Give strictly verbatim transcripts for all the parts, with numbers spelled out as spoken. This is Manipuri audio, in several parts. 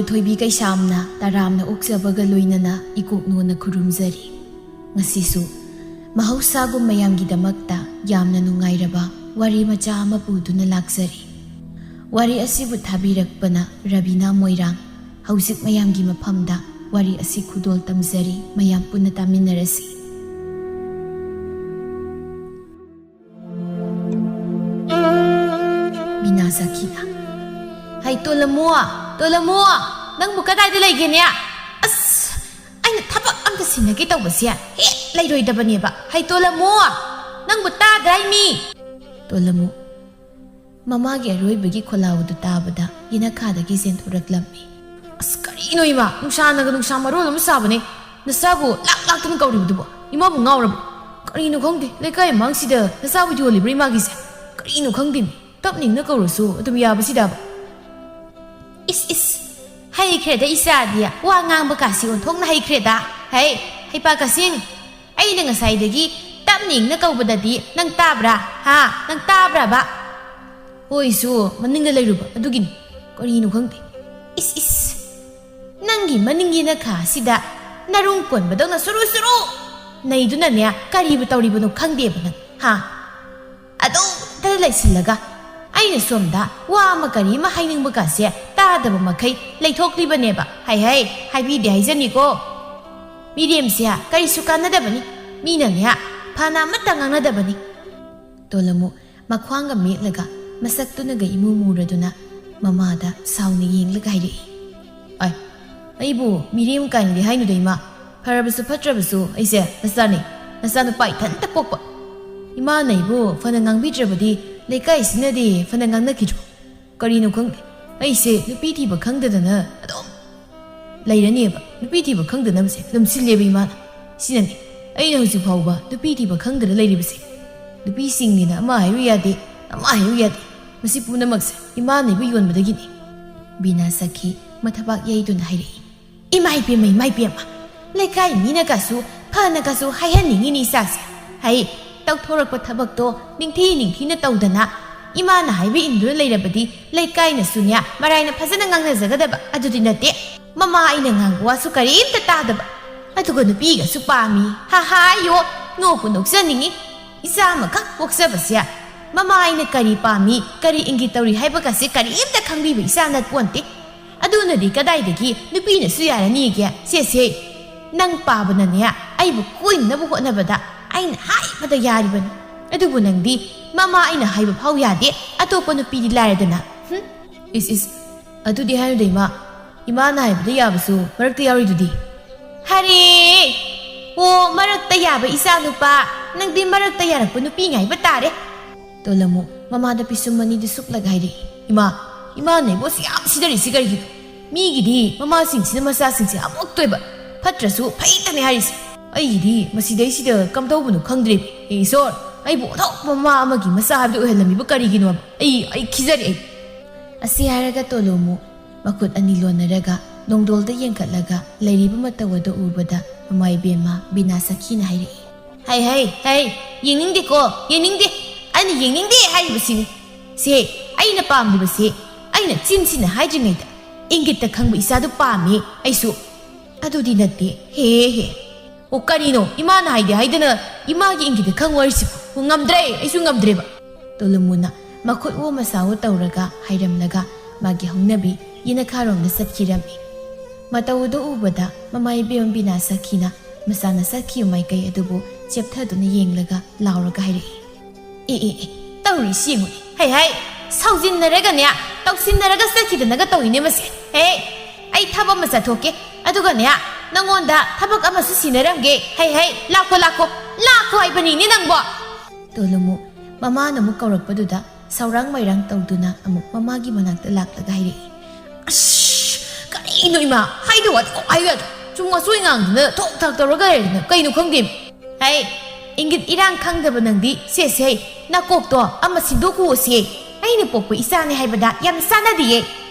ꯊꯣꯏꯕꯤ ꯀꯩꯁꯥꯝꯅ ꯇꯔꯥꯝꯅ ꯑꯣꯛꯆꯕꯒ ꯂꯣꯏꯅꯅ ꯏꯀꯣꯛꯅꯣꯅ ꯈꯨꯔꯨꯝꯖꯔꯤ꯫ ꯉꯁꯤꯁꯨ ꯃꯍꯧꯁꯥꯒꯨꯝ ꯃꯌꯥꯝꯒꯤꯗꯃꯛꯇ ꯌꯥꯝꯅ ꯅꯨꯡꯉꯥꯏꯔꯕ ꯋꯥꯔꯤ ꯃꯆꯥ ꯑꯃ ꯄꯨꯗꯨꯅ ꯂꯥꯛꯆꯔꯤ꯫ ꯋꯥꯔꯤ ꯑꯁꯤꯕꯨ ꯊꯥꯕꯤꯔꯛꯄꯅ ꯔꯕꯤꯅꯥ ꯃꯣꯏꯔꯥꯡ꯫ ꯍꯧꯖꯤꯛ ꯃꯌꯥꯝꯒꯤ ꯃꯐꯝꯗ ꯋꯥꯔꯤ ꯑꯁꯤ ꯈꯨꯗꯣꯜ ꯇꯝꯖꯔꯤ, ꯃꯌꯥꯝ ꯄꯨꯟꯅ ꯇꯥꯃꯤꯟꯅꯔꯁꯤ꯫ ꯕꯤꯅꯥ ꯁꯈꯤꯅ, "ꯍꯩ, ꯇꯣꯂꯃꯨ, ꯇꯣꯂꯃꯨ, ꯅꯪꯕꯨ ꯀꯗꯥꯏꯗ ꯂꯩꯒꯦꯅꯦ? ꯑꯁ, ꯑꯩꯅ ꯊꯕꯛ ꯑꯝꯇ ꯁꯤꯟꯅꯒꯦ ꯇꯧꯕꯁꯦ ꯍꯦꯛ ꯂꯩꯔꯣꯏꯗꯕꯅꯦꯕ꯫ ꯍꯩ, ꯇꯣꯂꯃꯨ, ꯅꯪꯕꯨ ꯇꯥꯗ꯭ꯔꯥ ꯍꯥꯏꯃꯤ?" ꯇꯣꯂꯃꯨ ꯃꯃꯥꯒꯤ ꯑꯔꯣꯏꯕꯒꯤ ꯈꯣꯜꯂꯥꯎ ꯑꯗꯨ ꯇꯥꯕꯗ ꯌꯦꯅꯈꯥꯗꯒꯤ ꯆꯦꯟꯊꯣꯔꯛꯂꯝꯃꯤ꯫ "ꯑꯁ, ꯀꯔꯤꯅꯣ ꯏꯃꯥ? ꯅꯨꯡꯁꯥꯅꯒ ꯅꯨꯡꯁꯥ ꯃꯔꯣꯜ ꯑꯃ ꯁꯥꯕꯅꯦ꯫ ꯅꯆꯥꯕꯨ ꯂꯥꯛ ꯂꯥꯛꯇꯅ ꯀꯧꯔꯤꯕꯗꯨꯕꯨ? ꯏꯃꯥꯕꯨ ꯉꯥꯎꯔꯕꯣ? ꯀꯔꯤꯅꯣ ꯈꯪꯗꯦ, ꯂꯩꯀꯥꯏ ꯃꯃꯥꯡꯁꯤꯗ ꯅꯆꯥꯕꯨ ꯌꯣꯜꯂꯤꯕ꯭ꯔꯥ ꯏꯃꯥꯒꯤꯁꯦ? ꯀꯔꯤꯅꯣ ꯈꯪꯗꯦ, ꯇꯞꯅ ꯏꯪꯅ ꯀꯧꯔꯁꯨ ꯑꯗꯨꯝ ꯌꯥꯕꯁꯤꯗꯕ?" "ꯏꯁ, ꯏꯁ, ꯍꯩꯈ꯭ꯔꯦꯗ ꯏꯆꯥꯗꯤ, ꯋꯥ ꯉꯥꯡꯕ ꯀꯥꯁꯤ ꯑꯣꯟꯊꯣꯛꯅ ꯍꯩꯈ꯭ꯔꯦꯗ꯫ ꯍꯩ, ꯍꯩꯄꯥ ꯀꯥꯁꯤꯡ, ꯑꯩꯅ ꯉꯁꯥꯏꯗꯒꯤ ꯇꯞꯅ ꯏꯪꯅ ꯀꯧꯕꯗꯗꯤ ꯅꯪ ꯇꯥꯕ꯭ꯔꯥ? ꯍꯥ? ꯅꯪ ꯇꯥꯕ꯭ꯔꯥꯕ?" "ꯍꯣꯏꯁꯨ, ꯃꯅꯤꯡꯗ ꯂꯩꯔꯨꯕ ꯑꯗꯨꯒꯤꯅꯤ꯫ ꯀꯔꯤꯅꯣ ꯈꯪꯗꯦ꯫ ꯏꯁ, ꯏꯁ, ꯅꯪꯒꯤ ꯃꯅꯤꯡꯒꯤ ꯅꯈꯥ ꯑꯁꯤꯗ ꯅꯔꯨꯡ ꯀꯣꯟꯕꯗꯧꯅ ꯁꯨꯔꯨ ꯁꯨꯔꯨ ꯅꯩꯗꯨꯅꯅꯦ, ꯀꯔꯤꯕꯨ ꯇꯧꯔꯤꯕꯅꯣ ꯈꯪꯗꯦꯕ ꯅꯪ, ꯍꯥ? ꯑꯗꯨꯝꯇ ꯂꯩꯁꯤꯜꯂꯒ ꯑꯩꯅ ꯁꯣꯝꯗ ꯋꯥ ꯑꯃ ꯀꯔꯤ ꯑꯃ ꯍꯥꯏꯅꯤꯡꯕ ꯀꯥꯁꯦ ꯇꯥꯗꯕ ꯃꯈꯩ ꯂꯩꯊꯣꯛꯂꯤꯕꯅꯦꯕ꯫ ꯍꯩ ꯍꯩ, ꯍꯥꯏꯕꯤꯗꯦ ꯍꯥꯏꯖꯅꯤꯀꯣ꯫ ꯃꯤꯔꯦꯝꯁꯦ ꯀꯔꯤꯁꯨ ꯀꯥꯟꯅꯗꯕꯅꯤ꯫ ꯃꯤꯅꯅꯦ ꯐꯅ ꯑꯃꯠꯇ ꯉꯥꯡꯅꯗꯕꯅꯤ꯫" ꯇꯣꯂꯃꯨ ꯃꯈ꯭ꯋꯥꯡꯒ ꯃꯦꯠꯂꯒ ꯃꯁꯛꯇꯨꯅꯒ ꯏꯃꯨ ꯃꯨꯔꯗꯨꯅ ꯃꯃꯥꯗ ꯁꯥꯎꯅ ꯌꯦꯡꯂꯒ ꯍꯥꯏꯔꯛꯏ꯫ "ꯑꯥꯏ, ꯑꯩꯕꯨ ꯃꯤꯔꯦꯝ ꯀꯥꯏꯅꯗꯤ ꯍꯥꯏꯅꯨꯗ ꯏꯃꯥ꯫ ꯐꯔꯕꯁꯨ ꯐꯠꯇ꯭ꯔꯕꯁꯨ ꯑꯩꯁꯦ ꯅꯆꯥꯅꯤ, ꯅꯆꯥꯅꯨꯄꯥ ꯏꯊꯟꯇ ꯄꯣꯛꯄ꯫ ꯏꯃꯥꯅ ꯑꯩꯕꯨ ꯐꯅ ꯉꯥꯡꯕꯤꯗ꯭ꯔꯕꯗꯤ ꯂꯩꯀꯥꯏꯁꯤꯅꯗꯤ ꯐꯅ ꯉꯥꯡꯅꯈꯤꯗ꯭ꯔꯣ? ꯀꯔꯤꯅꯣ ꯈꯪꯗꯦ, ꯑꯩꯁꯦ ꯅꯨꯄꯤ ꯊꯤꯕ ꯈꯪꯗꯗꯅ ꯑꯗꯨꯝ ꯂꯩꯔꯅꯦꯕ꯫ ꯅꯨꯄꯤ ꯊꯤꯕ ꯈꯪꯗꯅꯕꯁꯦ ꯑꯗꯨꯝ ꯁꯤꯜꯂꯦꯕ ꯏꯃꯥꯅ꯫ ꯁꯤꯅꯅꯦ ꯑꯩꯅ ꯍꯧꯖꯤꯛ ꯐꯥꯎꯕ ꯅꯨꯄꯤ ꯊꯤꯕ ꯈꯪꯗꯅ ꯂꯩꯔꯤꯕꯁꯦ꯫ ꯅꯨꯄꯤꯁꯤꯡꯅꯤꯅ ꯑꯃ ꯍꯥꯏꯔꯨ ꯌꯥꯗꯦ, ꯑꯃ ꯍꯥꯏꯔꯨ ꯌꯥꯗꯦ꯫ ꯃꯁꯤ ꯄꯨꯝꯅꯃꯛꯁꯦ ꯏꯃꯥꯅ ꯑꯩꯕꯨ ꯌꯣꯟꯕꯗꯒꯤꯅꯤ꯫" ꯕꯤꯅꯥ ꯁꯈꯤ ꯃꯊꯕꯥꯛ ꯌꯩꯗꯨꯅ ꯍꯥꯏꯔꯛꯏ꯫ "ꯏꯃꯥ ꯏꯄꯦꯝꯃ, ꯏꯃꯥ ꯏꯄꯦꯝꯃ, ꯂꯩꯀꯥꯏ ꯃꯤꯅꯒꯁꯨ ꯐꯅꯒꯁꯨ ꯍꯥꯏꯍꯟꯅꯤꯡꯉꯤꯅꯤ ꯏꯆꯥꯁꯦ꯫ ꯍꯩ, ꯇꯧꯊꯣꯔꯛꯄ ꯊꯕꯛꯇꯣ ꯅꯤꯡꯊꯤ ꯅꯤꯡꯊꯤꯅ ꯇꯧꯗꯅ ꯏꯃꯥꯅ ꯍꯥꯏꯕ ꯏꯟꯗꯨꯅ ꯂꯩꯔꯕꯗꯤ ꯂꯩꯀꯥꯏꯅꯁꯨꯅꯦ ꯃꯔꯥꯏꯅ ꯐꯖꯅ ꯉꯥꯡꯅꯖꯒꯗꯕ꯫ ꯑꯗꯨꯗꯤ ꯅꯠꯇꯦ, ꯃꯃꯥ ꯑꯩꯅ ꯉꯥꯡꯕ ꯋꯥꯁꯨ ꯀꯔꯤꯝꯇ ꯇꯥꯗꯕ, ꯑꯗꯨꯒ ꯅꯨꯄꯤꯒꯁꯨ ꯄꯥꯝꯃꯤ꯫ ꯍꯥ ꯍꯥ, ꯌꯣ, ꯅꯣꯛꯄꯨ ꯅꯣꯛꯆꯅꯤꯡꯉꯤ꯫ ꯏꯆꯥ ꯑꯃꯈꯛ ꯄꯣꯛꯆꯕꯁꯦ ꯃꯃꯥ ꯑꯩꯅ ꯀꯔꯤ ꯄꯥꯝꯃꯤ, ꯀꯔꯤ ꯏꯪꯒꯤꯠ ꯇꯧꯔꯤ ꯍꯥꯏꯕꯒꯁꯦ ꯀꯔꯤꯝꯇ ꯈꯪꯕꯤꯕ ꯏꯆꯥ ꯅꯠꯄꯣꯟꯇꯦ꯫ ꯑꯗꯨꯅꯗꯤ ꯀꯗꯥꯏꯗꯒꯤ ꯅꯨꯄꯤꯅꯁꯨ ꯌꯥꯔꯅꯤꯒꯦ? ꯁꯦ ꯁꯦ, ꯅꯪ ꯄꯥꯕꯅꯅꯦ ꯑꯩꯕꯨ ꯀꯣꯏꯅꯅꯕ ꯍꯣꯠꯅꯕꯗ ꯑꯩꯅ ꯍꯥꯏꯕꯗ ꯌꯥꯔꯤꯕꯅꯤ꯫ ꯑꯗꯨꯕꯨ ꯅꯪꯗꯤ ꯃꯃꯥ ꯑꯩꯅ ꯍꯥꯏꯕ ꯐꯥꯎ ꯌꯥꯗꯦ, ꯑꯇꯣꯞꯄ ꯅꯨꯄꯤꯗꯤ ꯂꯥꯏꯔꯗꯅ꯫ ꯍꯨꯝ? ꯏꯁ ꯏꯁ, ꯑꯗꯨꯗꯤ ꯍꯥꯏꯅꯨꯗ ꯏꯃꯥ, ꯏꯃꯥꯅ ꯍꯥꯏꯕꯗ ꯌꯥꯕꯁꯨ ꯃꯔꯛꯇ ꯌꯥꯎꯔꯤꯗꯨꯗꯤ꯫ ꯍꯔꯦ! ꯑꯣ, ꯃꯔꯛꯇ ꯌꯥꯕ ꯏꯆꯥ ꯅꯨꯄꯥ, ꯅꯪꯗꯤ ꯃꯔꯛꯇ ꯌꯥꯔꯛꯄ ꯅꯨꯄꯤ ꯉꯥꯏꯕ ꯇꯥꯔꯦ꯫ ꯇꯣꯂꯝꯃꯨ ꯃꯃꯥꯗ ꯄꯤꯁꯨꯝ ꯑꯅꯤꯗꯨ ꯁꯨꯛꯂꯒ ꯍꯥꯏꯔꯛꯏ, "ꯏꯃꯥ, ꯏꯃꯥꯅ ꯑꯩꯕꯨ ꯑꯁꯨꯛ ꯌꯥꯝ ꯁꯤꯗꯔꯤꯁꯤ ꯀꯔꯤꯒꯤꯅꯣ? ꯃꯤꯒꯤꯗꯤ ꯃꯃꯥꯁꯤꯡꯁꯤꯅ ꯃꯆꯥꯁꯤꯡꯁꯦ ꯍꯥꯞꯄꯛꯇꯣꯏꯕ, ꯐꯠꯇ꯭ꯔꯁꯨ ꯐꯩꯇꯅꯦ ꯍꯥꯏꯔꯤꯁꯦ꯫ ꯑꯩꯒꯤꯗꯤ ꯃꯁꯤꯗꯩꯁꯤꯗ ꯀꯝꯗꯧꯕꯅꯣ ꯈꯪꯗ꯭ꯔꯦ꯫ ꯍꯦ ꯏꯁꯣꯔ, ꯑꯩꯕꯨ ꯑꯣꯟꯊꯣꯛꯄ ꯃꯃꯥ ꯑꯃꯒꯤ ꯃꯆꯥ ꯍꯥꯏꯕꯗꯨ ꯑꯣꯏꯍꯜꯂꯝꯃꯤꯕ ꯀꯔꯤꯒꯤꯅꯣ ꯍꯥꯏꯕ? ꯑꯩ, ꯑꯩ ꯈꯤꯖꯔꯦ ꯑꯩ꯫" ꯑꯁꯤ ꯍꯥꯏꯔꯒ ꯇꯣꯂꯣꯃꯨ ꯃꯈꯨꯠ ꯑꯅꯤ ꯂꯣꯟꯅꯔꯒ ꯅꯣꯡꯗꯣꯜꯗ ꯌꯦꯡꯈꯠꯂꯒ ꯂꯩꯔꯤꯕ ꯃꯇꯧ ꯑꯗꯨ ꯎꯕꯗ ꯃꯃꯥ ꯏꯕꯦꯝꯃ ꯕꯤꯅꯥ ꯁꯈꯤꯅ ꯍꯥꯏꯔꯛꯏ, "ꯍꯩ, ꯍꯩ, ꯍꯩ, ꯌꯦꯡꯅꯤꯡꯗꯦꯀꯣ, ꯌꯦꯡꯅꯤꯡꯗꯦ꯫ ꯑꯩꯅ ꯌꯦꯡꯅꯤꯡꯗꯦ ꯍꯥꯏꯔꯤꯕꯁꯤꯅꯤ꯫ ꯁꯦ, ꯑꯩꯅ ꯄꯥꯝꯂꯤꯕꯁꯦ ꯑꯩꯅ ꯆꯤꯟꯁꯤꯅ ꯍꯥꯏꯗ꯭ꯔꯤꯉꯩꯗ ꯏꯪꯒꯤꯠꯇ ꯈꯪꯕ ꯏꯆꯥꯗꯨ ꯄꯥꯝꯃꯤ ꯑꯩꯁꯨ꯫ ꯑꯗꯨꯗꯤ ꯅꯠꯇꯦ꯫ ꯍꯦ, ꯍꯦ꯫ ꯑꯣ, ꯀꯔꯤꯅꯣ? ꯏꯃꯥꯅ ꯍꯥꯏꯗꯦ ꯍꯥꯏꯗꯅ ꯏꯃꯥꯒꯤ ꯏꯪꯒꯤꯠꯇ ꯈꯪꯉꯨ ꯍꯥꯏꯔꯤꯁꯤꯕꯨ? ꯑꯣ, ꯉꯝꯗ꯭ꯔꯦ, ꯑꯩꯁꯨ ꯉꯝꯗ꯭ꯔꯦꯕ꯫" ꯇꯣꯂꯨꯃꯨꯅ ꯃꯈꯨꯠ ꯎ ꯃꯁꯥ ꯎ ꯇꯧꯔꯒ ꯍꯥꯏꯔꯝꯂꯒ ꯃꯥꯒꯤ ꯍꯧꯅꯕꯤ ꯌꯦꯅꯈꯥꯔꯣꯝꯗ ꯆꯠꯈꯤꯔꯝꯃꯤ꯫ ꯃꯇꯧ ꯑꯗꯨ ꯎꯕꯗ ꯃꯃꯥ ꯏꯕꯦꯝ ꯕꯤꯅꯥ ꯁꯈꯤꯅ ꯃꯆꯥꯅ ꯆꯠꯈꯤꯕ ꯃꯥꯏꯀꯩ ꯑꯗꯨꯕꯨ ꯆꯦꯞꯊꯗꯨꯅ ꯌꯦꯡꯂꯒ ꯂꯥꯎꯔꯒ ꯍꯥꯏꯔꯛꯏ, "ꯑꯦ, ꯑꯦ, ꯑꯦ, ꯇꯧꯔꯤꯁꯤ ꯌꯦꯡꯉꯨꯅꯦ꯫ ꯍꯩ, ꯍꯩ, ꯁꯥꯎꯖꯤꯟꯅꯔꯒꯅꯦ, ꯇꯧꯁꯤꯟꯅꯔꯒ ꯆꯠꯈꯤꯗꯅꯒ ꯇꯧꯏꯅꯦ ꯃꯁꯦ꯫ ꯍꯦ, ꯑꯩ ꯊꯕꯛ ꯑꯃ ꯆꯠꯊꯣꯛꯀꯦ, ꯑꯗꯨꯒꯅꯦ, ꯅꯪꯉꯣꯟꯗ ꯊꯕꯛ ꯑꯃꯁꯨ ꯁꯤꯟꯅꯔꯝꯒꯦ꯫ ꯍꯩ, ꯍꯩ, ꯂꯥꯛꯈꯣ, ꯂꯥꯛꯈꯣ, ꯂꯥꯛꯈꯣ ꯍꯥꯏꯕꯅꯤꯅꯦ ꯅꯪꯕꯣ꯫" ꯇꯣꯂꯨꯃꯨ ꯃꯃꯥꯅ ꯑꯃꯨꯛ ꯀꯧꯔꯛꯄꯗꯨꯗ ꯁꯥꯎꯔꯥꯡ ꯃꯩꯔꯥꯡ ꯇꯧꯗꯨꯅ ꯑꯃꯨꯛ ꯃꯃꯥꯒꯤ ꯃꯅꯥꯛꯇ ꯂꯥꯛꯂꯒ ꯍꯥꯏꯔꯛꯏ, "ꯑꯁ, ꯀꯔꯤꯅꯣ ꯏꯃꯥ? ꯍꯥꯏꯗꯧ ꯋꯥꯗꯤ ꯀꯣꯛ ꯍꯥꯏꯌꯨ ꯌꯥꯗ꯭ꯔꯣ? ꯁꯨꯝ ꯋꯥꯆꯣꯏ ꯉꯥꯡꯗꯨꯅ ꯊꯣꯛ ꯊꯥꯛ ꯇꯧꯔꯒ ꯂꯩꯔꯗꯅ ꯀꯩꯅꯣ ꯈꯪꯗꯦ꯫ ꯍꯩ, ꯏꯪꯒꯤꯠ ꯏꯔꯥꯡ ꯈꯪꯗꯕ ꯅꯪꯗꯤ, ꯁꯦ, ꯁꯦ, ꯅꯀꯣꯛꯇꯣ ꯑꯃ ꯁꯤꯟꯗꯣꯛꯈꯨꯑꯣꯁꯦ꯫ ꯑꯩꯅ ꯄꯣꯛꯄ ꯏꯆꯥꯅꯦ ꯍꯥꯏꯕꯗ ꯌꯥꯝ ꯆꯥꯟꯅꯗꯤꯌꯦ꯫"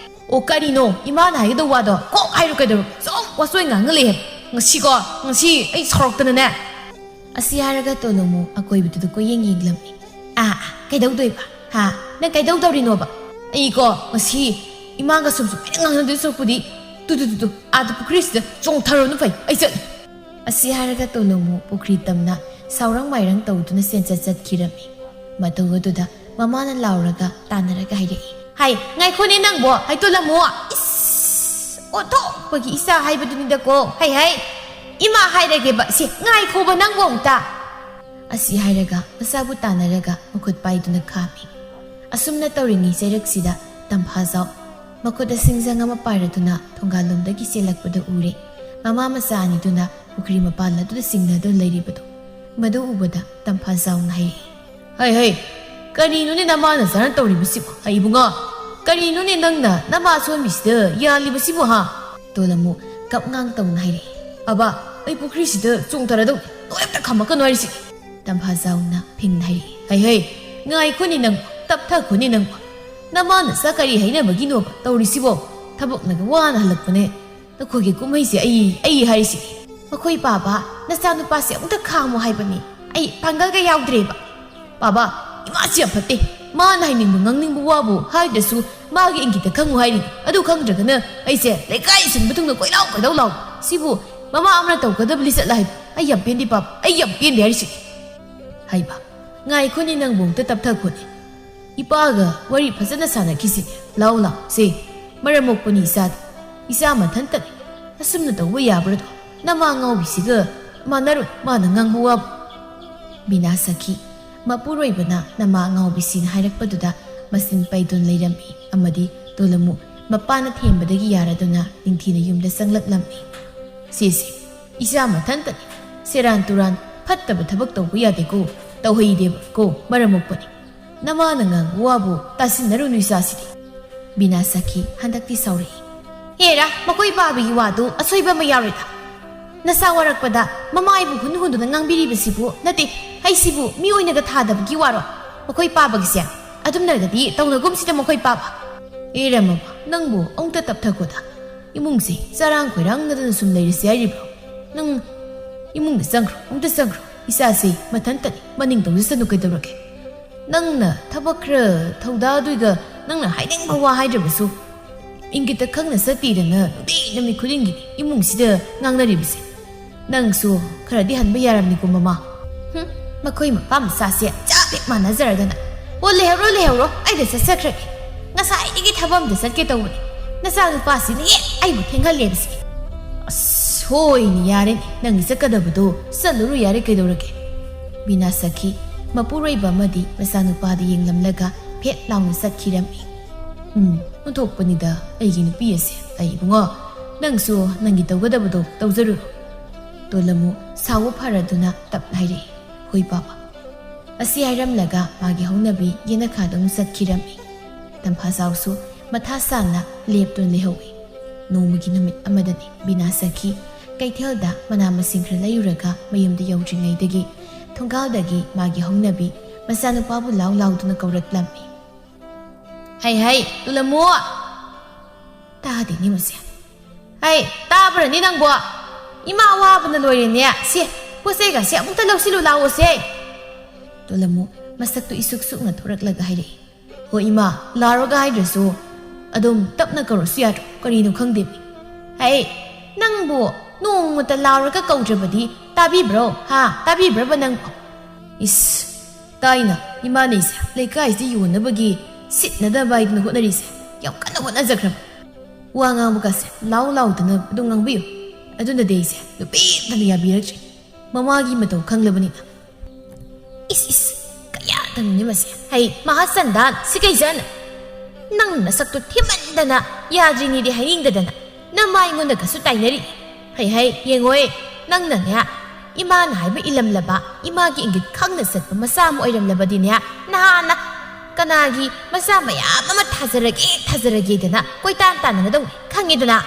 "ꯑꯣ, ꯀꯔꯤꯅꯣ ꯏꯃꯥꯅ ꯍꯥꯏꯒꯗꯧ ꯋꯥꯗꯣ ꯀꯣꯛ ꯍꯥꯏꯔꯨ ꯀꯩꯗꯧꯔꯣ? ꯁꯨꯝ ꯋꯥꯆꯣꯏ ꯉꯥꯡꯉ ꯂꯩꯌꯦ꯫ ꯉꯁꯤꯀꯣ, ꯉꯁꯤ ꯑꯩ ꯁꯥꯎꯔꯛꯇꯅꯅꯦ꯫" ꯑꯁꯤ ꯍꯥꯏꯔꯒ ꯇꯣꯂꯨꯃꯨ ꯑꯀꯣꯏꯕꯗꯨꯗ ꯀꯣꯏꯌꯦꯡ ꯌꯦꯡꯂꯝꯃꯤ꯫ "ꯑꯥ, ꯑꯥ, ꯀꯩꯗꯧꯗꯣꯏꯕ? ꯍꯥ? ꯅꯪ ꯀꯩꯗꯧꯗꯧꯔꯤꯅꯣꯕ? ꯑꯩꯀꯣ, ꯉꯁꯤ ꯏꯃꯥꯒ ꯁꯨꯝ ꯁꯨꯃꯥꯏꯅ ꯉꯥꯡꯅꯗꯣꯏ ꯁꯔꯨꯛꯄꯨꯗꯤ, ꯇꯨ, ꯇꯨ, ꯇꯨ, ꯇꯨ, ꯑꯥꯗ ꯄꯨꯈ꯭ꯔꯤꯁꯤꯗ ꯆꯣꯡꯊꯔꯨꯅꯨ ꯐꯩ, ꯑꯩ ꯆꯠꯂꯤ꯫ ꯑꯁꯤ ꯍꯥꯏꯔꯒ ꯇꯣꯂꯨꯃꯨ ꯄꯨꯈ꯭ꯔꯤ ꯇꯝꯅ ꯁꯥꯎꯔꯪ ꯃꯥꯏꯔꯪ ꯇꯧꯗꯨꯅ ꯆꯦꯟꯆꯠ ꯆꯠꯈꯤꯔꯝꯃꯤ꯫ ꯃꯇꯧ ꯑꯗꯨꯗ ꯃꯃꯥꯅ ꯂꯥꯎꯔꯒ ꯇꯥꯟꯅꯔꯒ ꯍꯥꯏꯔꯛꯏ, "ꯍꯥꯏ, ꯉꯥꯏꯈꯣꯅꯦ ꯅꯪꯕꯣ, ꯍꯥꯏ ꯇꯣꯂꯨꯃꯨ! ꯏꯁ, ꯑꯣꯟꯊꯣꯛꯄꯒꯤ ꯏꯆꯥ ꯍꯥꯏꯕꯗꯨꯅꯤꯗꯀꯣ, ꯍꯥꯏ, ꯍꯥꯏ! ꯏꯃꯥ ꯍꯥꯏꯔꯒꯦꯕ, ꯁꯤ ꯉꯥꯏꯈꯣꯕ ꯅꯪꯕꯣ ꯑꯝꯇ!" ꯑꯁꯤ ꯍꯥꯏꯔꯒ ꯃꯆꯥꯕꯨ ꯇꯥꯟꯅꯔꯒ ꯃꯈꯨꯠ ꯄꯥꯏꯗꯨꯅ ꯈꯥꯝꯃꯤ꯫ ꯑꯁꯨꯝꯅ ꯇꯧꯔꯤꯉꯩ ꯆꯩꯔꯛꯁꯤꯗ ꯇꯝꯐꯥꯖꯥꯎ ꯃꯈꯨꯠꯇ ꯁꯤꯡꯖꯪ ꯑꯃ ꯄꯥꯏꯔꯗꯨꯅ ꯊꯣꯡꯒꯥꯜꯂꯣꯝꯗꯒꯤ ꯆꯦꯜꯂꯛꯄꯗꯨ ꯎꯔꯦ꯫ ꯃꯃꯥ ꯃꯆꯥ ꯑꯅꯤꯗꯨꯅ ꯄꯨꯈ꯭ꯔꯤ ꯃꯄꯥꯟ ꯑꯗꯨꯗ ꯆꯤꯡꯅꯗꯨꯅ ꯂꯩꯔꯤꯕꯗꯨ, ꯃꯗꯨ ꯎꯕꯗ ꯇꯝꯐꯥꯖꯥꯎꯅ ꯍꯥꯏꯔꯛꯏ, "ꯍꯩ, ꯍꯩ, ꯀꯔꯤꯅꯣꯅꯦ ꯅꯃꯥ ꯅꯆꯥꯅ ꯇꯧꯔꯤꯕꯁꯤꯕꯨ? ꯍꯩ ꯏꯕꯨꯡꯉꯣ, ꯀꯔꯤꯅꯣꯅꯦ ꯅꯪꯅ ꯅꯃꯥ ꯁꯣꯟꯕꯤꯁꯤꯗ ꯌꯥꯜꯂꯤꯕꯁꯤꯕꯨ, ꯍꯥ?" ꯇꯣꯂꯨꯃꯨ ꯀꯞ ꯉꯥꯡ ꯇꯧꯅ ꯍꯥꯏꯔꯛꯏ, "ꯑꯕꯥ, ꯑꯩ ꯄꯨꯈ꯭ꯔꯤꯁꯤꯗ ꯆꯣꯡꯊꯔꯗꯧ, ꯅꯣꯏ ꯑꯝꯇ ꯈꯥꯝꯃꯛꯀꯅꯨ ꯍꯥꯏꯔꯤꯁꯤ!" ꯇꯝꯐꯥꯖꯥꯎꯅ ꯐꯤꯡꯅ ꯍꯥꯏꯔꯛꯏ, "ꯍꯩ, ꯍꯩ, ꯉꯥꯏꯈꯣꯅꯦ ꯅꯪ, ꯇꯞꯊꯈꯣꯅꯦ ꯅꯪ꯫ ꯅꯃꯥ ꯅꯆꯥ ꯀꯔꯤ ꯍꯥꯏꯅꯕꯒꯤꯅꯣꯕ ꯇꯧꯔꯤꯁꯤꯕꯣ? ꯊꯕꯛꯅꯒ ꯋꯥꯅ ꯍꯜꯂꯛꯄꯅꯦ꯫ ꯅꯈꯣꯏꯒꯤ ꯀꯨꯝꯍꯩꯁꯦ ꯑꯩ, ꯑꯩ ꯍꯥꯏꯔꯤꯁꯤ꯫ ꯃꯈꯣꯏ ꯄꯥꯕ ꯅꯆꯥꯅꯨꯄꯥꯁꯦ ꯑꯃꯨꯛꯇ ꯈꯥꯝꯃꯨ ꯍꯥꯏꯕꯅꯤ꯫ ꯑꯩ ꯄꯥꯡꯒꯜꯒ ꯌꯥꯎꯗ꯭ꯔꯦꯕ꯫ ꯄꯥꯕ, ꯏꯃꯥꯁꯤ ꯌꯥꯝ ꯐꯠꯇꯦ꯫ ꯃꯥꯅ ꯍꯥꯏꯅꯤꯡꯕ ꯉꯥꯡꯅꯤꯡꯕ ꯋꯥꯕꯨ ꯍꯥꯏꯗ꯭ꯔꯁꯨ ꯃꯥꯒꯤ ꯏꯪꯒꯤꯠꯇ ꯈꯪꯉꯨ ꯍꯥꯏꯔꯤꯅꯤ꯫ ꯑꯗꯨ ꯈꯪꯗ꯭ꯔꯒꯅ ꯑꯩꯁꯦ ꯂꯩꯀꯥꯏ ꯁꯤꯟꯕ ꯊꯨꯡꯅ ꯀꯣꯏꯂꯥꯎ ꯀꯣꯏꯗꯧ ꯂꯥꯎ꯫ ꯁꯤꯕꯨ ꯃꯃꯥ ꯑꯃꯅ ꯇꯧꯒꯗꯕ ꯂꯤꯆꯠꯂ ꯍꯥꯏꯕ? ꯑꯩ ꯌꯥꯝ ꯄꯦꯟꯗꯦ ꯄꯥꯕ, ꯑꯩ ꯌꯥꯝ ꯄꯦꯟꯗꯦ ꯍꯥꯏꯔꯤꯁꯤ꯫" ꯍꯩꯕ, ꯉꯥꯏꯈꯣꯅꯦ ꯅꯪꯕꯨ ꯑꯝꯇ ꯇꯞꯊꯈꯣꯅꯦ꯫ ꯏꯄꯥꯒ ꯋꯥꯔꯤ ꯐꯖꯅ ꯁꯥꯟꯅꯈꯤꯁꯤꯅꯦ꯫ ꯂꯥꯎ, ꯂꯥꯎ, ꯁꯦ, ꯃꯔꯝ ꯃꯣꯛꯄꯅꯤ ꯏꯆꯥꯗꯤ꯫ ꯏꯆꯥ ꯃꯊꯟꯇꯅꯤ꯫ ꯑꯁꯨꯝꯅ ꯇꯧꯕ ꯌꯥꯕ꯭ꯔꯗꯣ? ꯅꯃꯥ ꯉꯥꯎꯕꯤꯁꯤꯒ ꯃꯥꯟꯅꯔꯣꯏ, ꯃꯥꯅ ꯉꯥꯡꯕ ꯋꯥꯕꯨ꯫ ꯕꯤꯅꯥ ꯁꯈꯤ, ꯃꯄꯨꯔꯣꯏꯕꯅ ꯅꯃꯥ ꯉꯥꯎꯕꯤꯁꯤꯅ ꯍꯥꯏꯔꯛꯄꯗꯨꯗ ꯃꯆꯤꯟ ꯄꯩꯗꯨꯅ ꯂꯩꯔꯝꯃꯤ ꯑꯃꯗꯤ ꯇꯣꯂꯨꯃꯨ ꯃꯄꯥꯅ ꯊꯦꯝꯕꯗꯒꯤ ꯌꯥꯔꯗꯨꯅ ꯅꯤꯡꯊꯤꯅ ꯌꯨꯝꯗ ꯆꯪꯂꯛꯂꯝꯃꯤ꯫ "ꯁꯦ, ꯁꯦ, ꯏꯆꯥ ꯃꯊꯟꯇꯅꯤ꯫ ꯁꯦꯔꯥꯟ ꯇꯨꯔꯥꯟ ꯐꯠꯇꯕ ꯊꯕꯛ ꯇꯧꯕ ꯌꯥꯗꯦꯀꯣ, ꯇꯧꯍꯩꯗꯦꯕꯀꯣ, ꯃꯔꯝ ꯃꯣꯛꯄꯅꯤ꯫ ꯅꯃꯥꯅ ꯉꯥꯡꯕ ꯋꯥꯕꯨ ꯇꯥꯁꯤꯟꯅꯔꯨꯅꯨ ꯏꯆꯥꯁꯤꯗꯤ꯫" ꯕꯤꯅꯥ ꯁꯈꯤ ꯍꯟꯗꯛꯇꯤ ꯁꯥꯎꯔꯛꯏ꯫ "ꯍꯦꯔꯥ, ꯃꯈꯣꯏ ꯄꯥꯕꯒꯤ ꯋꯥꯗꯨ ꯑꯁꯣꯏꯕ ꯑꯃ ꯌꯥꯎꯔꯦꯗ꯫ ꯅꯆꯥ ꯋꯥꯔꯛꯄꯗ ꯃꯃꯥ ꯑꯩꯕꯨ ꯍꯨꯟ ꯍꯨꯟꯗꯨꯅ ꯉꯥꯡꯕꯤꯔꯤꯕꯁꯤꯕꯨ ꯅꯠꯇꯦ, ꯑꯩꯁꯤꯕꯨ ꯃꯤꯑꯣꯏꯅꯒ ꯊꯥꯗꯕꯒꯤ ꯋꯥꯔꯣ? ꯃꯈꯣꯏ ꯄꯥꯕꯒꯤꯁꯦ ꯑꯗꯨꯝꯅꯔꯒꯗꯤ ꯇꯧꯅꯒꯨꯝꯁꯤꯗ ꯃꯈꯣꯏ ꯄꯥꯕ꯫" "ꯑꯦ ꯔꯃꯕ, ꯅꯪꯕꯨ ꯑꯃꯨꯛꯇ ꯇꯞꯊꯈꯣꯗ꯫ ꯏꯃꯨꯡꯁꯦ ꯆꯔꯥꯡ ꯈꯣꯏꯔꯥꯡꯅꯗꯅ ꯁꯨꯝ ꯂꯩꯔꯁꯤ ꯍꯥꯏꯔꯤꯕ꯭ꯔꯣ? ꯅꯪ ꯏꯃꯨꯡꯗ ꯆꯪꯈ꯭ꯔꯣ, ꯑꯃꯨꯛꯇ ꯆꯪꯈ꯭ꯔꯣ꯫ ꯏꯆꯥꯁꯦ ꯃꯊꯟꯇꯅꯤ, ꯃꯅꯤꯡ ꯇꯧꯖꯁꯅꯨ ꯀꯩꯗꯧꯔꯒꯦ?" ꯅꯪꯅ ꯊꯕꯛ ꯈꯔ ꯊꯧꯗꯥꯗꯣꯏꯒ ꯅꯪꯅ ꯍꯥꯏꯅꯤꯡꯕ ꯋꯥ ꯍꯥꯏꯗ꯭ꯔꯕꯁꯨ, ꯏꯪꯒꯤꯠꯇ ꯈꯪꯅ ꯆꯠꯇꯦꯗꯅ ꯅꯨꯡꯇꯤ ꯅꯨꯃꯤꯠ ꯈꯨꯗꯤꯡꯒꯤ ꯏꯃꯨꯡꯁꯤꯗ ꯉꯥꯡꯅꯔꯤꯕꯁꯦ꯫ ꯅꯪꯁꯨ ꯈꯔꯗꯤ ꯍꯟꯕ ꯌꯥꯔꯝꯅꯤꯀꯣ, ꯃꯃꯥ꯫ ꯍꯨꯝ, ꯃꯈꯣꯏ ꯃꯄꯥ ꯃꯆꯥꯁꯦ ꯆꯞ ꯍꯦꯛ ꯃꯥꯟꯅꯖꯔꯗꯅ꯫ ꯑꯣ, ꯂꯩꯍꯧꯔꯣ, ꯂꯩꯍꯧꯔꯣ, ꯑꯩꯗ ꯆꯠꯆꯈ꯭ꯔꯒꯦ꯫ ꯉꯁꯥꯏꯗꯒꯤ ꯊꯕꯛ ꯑꯝꯇ ꯆꯠꯀꯦ ꯇꯧꯕꯅꯤ꯫ ꯅꯆꯥꯅꯨꯄꯥꯁꯤꯅ ꯍꯦꯛ ꯑꯩꯕꯨ ꯊꯦꯡꯍꯜꯂꯦꯕꯁꯦ꯫ ꯑꯁ, ꯍꯣꯏꯅꯦ, ꯌꯥꯔꯦꯅꯦ, ꯅꯪꯒꯤ ꯆꯠꯀꯗꯕꯗꯣ ꯆꯠꯂꯨꯔꯣ, ꯌꯥꯔꯦ, ꯀꯩꯗꯧꯔꯒꯦ? ꯕꯤꯅꯥ ꯁꯈꯤ, ꯃꯄꯨꯔꯣꯏꯕ ꯑꯃꯗꯤ ꯃꯆꯥꯅꯨꯄꯥꯗ ꯌꯦꯡꯂꯝꯂꯒ ꯐꯦꯠ ꯂꯥꯎꯅ ꯆꯠꯈꯤꯔꯝꯃꯤ꯫ ꯎꯝ, ꯑꯣꯟꯊꯣꯛꯄꯅꯤꯗ ꯑꯩꯒꯤ ꯅꯨꯄꯤ ꯑꯁꯦ꯫ ꯑꯩ ꯏꯕꯨꯡꯉꯣ, ꯅꯪꯁꯨ ꯅꯪꯒꯤ ꯇꯧꯒꯗꯕꯗꯣ ꯇꯧꯖꯔꯨꯔꯣ꯫ ꯇꯣꯂꯝꯃꯨ ꯁꯥꯎꯕ ꯐꯔꯗꯨꯅ ꯇꯞꯅ ꯍꯥꯏꯔꯛꯏ, "ꯍꯣꯏ, ꯄꯥꯕ"꯫ ꯑꯁꯤ ꯍꯥꯏꯔꯝꯂꯒ ꯃꯥꯒꯤ ꯍꯧꯅꯕꯤ ꯌꯦꯅꯈꯥꯗ ꯑꯃꯨꯛ ꯆꯠꯈꯤꯔꯝꯃꯤ꯫ ꯇꯝꯐꯥꯖꯥꯎꯁꯨ ꯃꯊꯥ ꯁꯥꯅ ꯂꯦꯞꯇꯨꯅ ꯂꯩꯍꯧꯏ꯫ ꯅꯣꯡꯃꯒꯤ ꯅꯨꯃꯤꯠ ꯑꯃꯗꯅꯤ ꯕꯤꯅꯥ ꯁꯈꯤ ꯀꯩꯊꯦꯜꯗ ꯃꯅꯥ ꯃꯁꯤꯡ ꯈꯔ ꯂꯩꯔꯨꯔꯒ ꯃꯌꯨꯝꯗ ꯌꯧꯗ꯭ꯔꯤꯉꯩꯗꯒꯤ ꯊꯣꯡꯒꯥꯜꯗꯒꯤ ꯃꯥꯒꯤ ꯍꯧꯅꯕꯤ ꯃꯆꯥꯅꯨꯄꯥꯕꯨ ꯂꯥꯎ ꯂꯥꯎꯗꯨꯅ ꯀꯧꯔꯛꯂꯝꯃꯤ꯫ "ꯍꯩ ꯍꯩ, ꯇꯨꯂꯝꯃꯨ!" ꯇꯥꯗꯦꯅꯦ ꯃꯁꯦ꯫ "ꯍꯩ, ꯇꯥꯕ꯭ꯔꯅꯤ ꯅꯪꯕꯣ? ꯏꯃꯥ ꯋꯥꯕꯅ ꯂꯣꯏꯔꯦꯅꯦ꯫ ꯁꯦ, ꯄꯣꯠ ꯆꯩꯒꯁꯦ ꯑꯃꯨꯛꯇ ꯂꯧꯁꯤꯜꯂꯨ ꯂꯥꯛꯑꯣꯁꯦ꯫" ꯇꯣꯂꯝꯃꯨ ꯃꯁꯛꯇꯨ ꯏꯁꯨꯛ ꯁꯨꯛꯅ ꯊꯣꯔꯛꯂꯒ ꯍꯥꯏꯔꯛꯏ꯫ "ꯍꯣ ꯏꯃꯥ, ꯂꯥꯎꯔꯒ ꯍꯥꯏꯗ꯭ꯔꯁꯨ ꯑꯗꯨꯝ ꯇꯞꯅ ꯀꯧꯔꯁꯨ ꯌꯥꯗ꯭ꯔꯣ? ꯀꯔꯤꯅꯣ ꯈꯪꯗꯦ꯫" "ꯍꯩ, ꯅꯪꯕꯨ ꯅꯣꯡꯃꯇ ꯂꯥꯎꯔꯒ ꯀꯧꯗ꯭ꯔꯕꯗꯤ ꯇꯥꯕꯤꯕ꯭ꯔꯣ? ꯍꯥ? ꯇꯥꯕꯤꯕ꯭ꯔꯕ ꯅꯪꯕꯨ?" "ꯏꯁ, ꯇꯥꯏꯅ, ꯏꯃꯥꯅ ꯑꯩꯁꯦ ꯂꯩꯀꯥꯏꯁꯤꯗ ꯌꯣꯟꯅꯕꯒꯤ ꯁꯤꯠꯅꯗꯕ ꯍꯥꯏꯗꯅ ꯍꯣꯠꯅꯔꯤꯁꯦ꯫ ꯌꯥꯝ ꯀꯟꯅ ꯍꯣꯠꯅꯖꯈ꯭ꯔꯕ꯫ ꯋꯥ ꯉꯥꯡꯕꯒꯁꯦ ꯂꯥꯎ ꯂꯥꯎꯗꯅ ꯑꯗꯨꯝ ꯉꯥꯡꯕꯤꯌꯨ꯫ ꯑꯗꯨꯅꯗꯤ ꯑꯩꯁꯦ ꯅꯨꯄꯤ ꯑꯝꯇꯅ ꯌꯥꯕꯤꯔꯛꯇ꯭ꯔꯦ, ꯃꯃꯥꯒꯤ ꯃꯇꯧ ꯈꯪꯂꯕꯅꯤꯅ꯫" "ꯏꯁ, ꯏꯁ, ꯀꯌꯥꯗꯅꯣꯅꯦ ꯃꯁꯦ? ꯍꯩ, ꯃꯍꯥꯁꯟꯗꯥꯟ, ꯁꯤꯀꯩꯖꯟ! ꯅꯪ ꯅꯁꯛꯇꯨ ꯊꯤꯃꯟꯗꯅ ꯌꯥꯗ꯭ꯔꯤꯅꯤꯗꯤ ꯍꯥꯏꯅꯤꯡꯗꯗꯅ ꯅꯃꯥ ꯑꯩꯉꯣꯟꯗ ꯀꯩꯁꯨ ꯇꯥꯏꯅꯔꯤ꯫ ꯍꯩ ꯍꯩ, ꯌꯦꯡꯉꯣꯏ, ꯅꯪꯅꯅꯦ, ꯏꯃꯥꯅ ꯍꯥꯏꯕ ꯏꯜꯂꯝꯂꯕ, ꯏꯃꯥꯒꯤ ꯏꯪꯒꯤꯠ ꯈꯪꯅ ꯆꯠꯄ ꯃꯆꯥ ꯑꯃ ꯑꯣꯏꯔꯝꯂꯕꯗꯤꯅꯦ, ꯅꯍꯥꯟꯅ ꯀꯅꯥꯒꯤ ꯃꯆꯥ ꯃꯌꯥꯝ ꯑꯃ ꯊꯥꯖꯔꯒꯦ, ꯊꯥꯖꯔꯒꯦꯗꯅ ꯀꯣꯏꯇꯥꯟ ꯇꯥꯟꯅꯒꯗꯧꯅꯤ, ꯈꯪꯉꯤꯗꯅ?"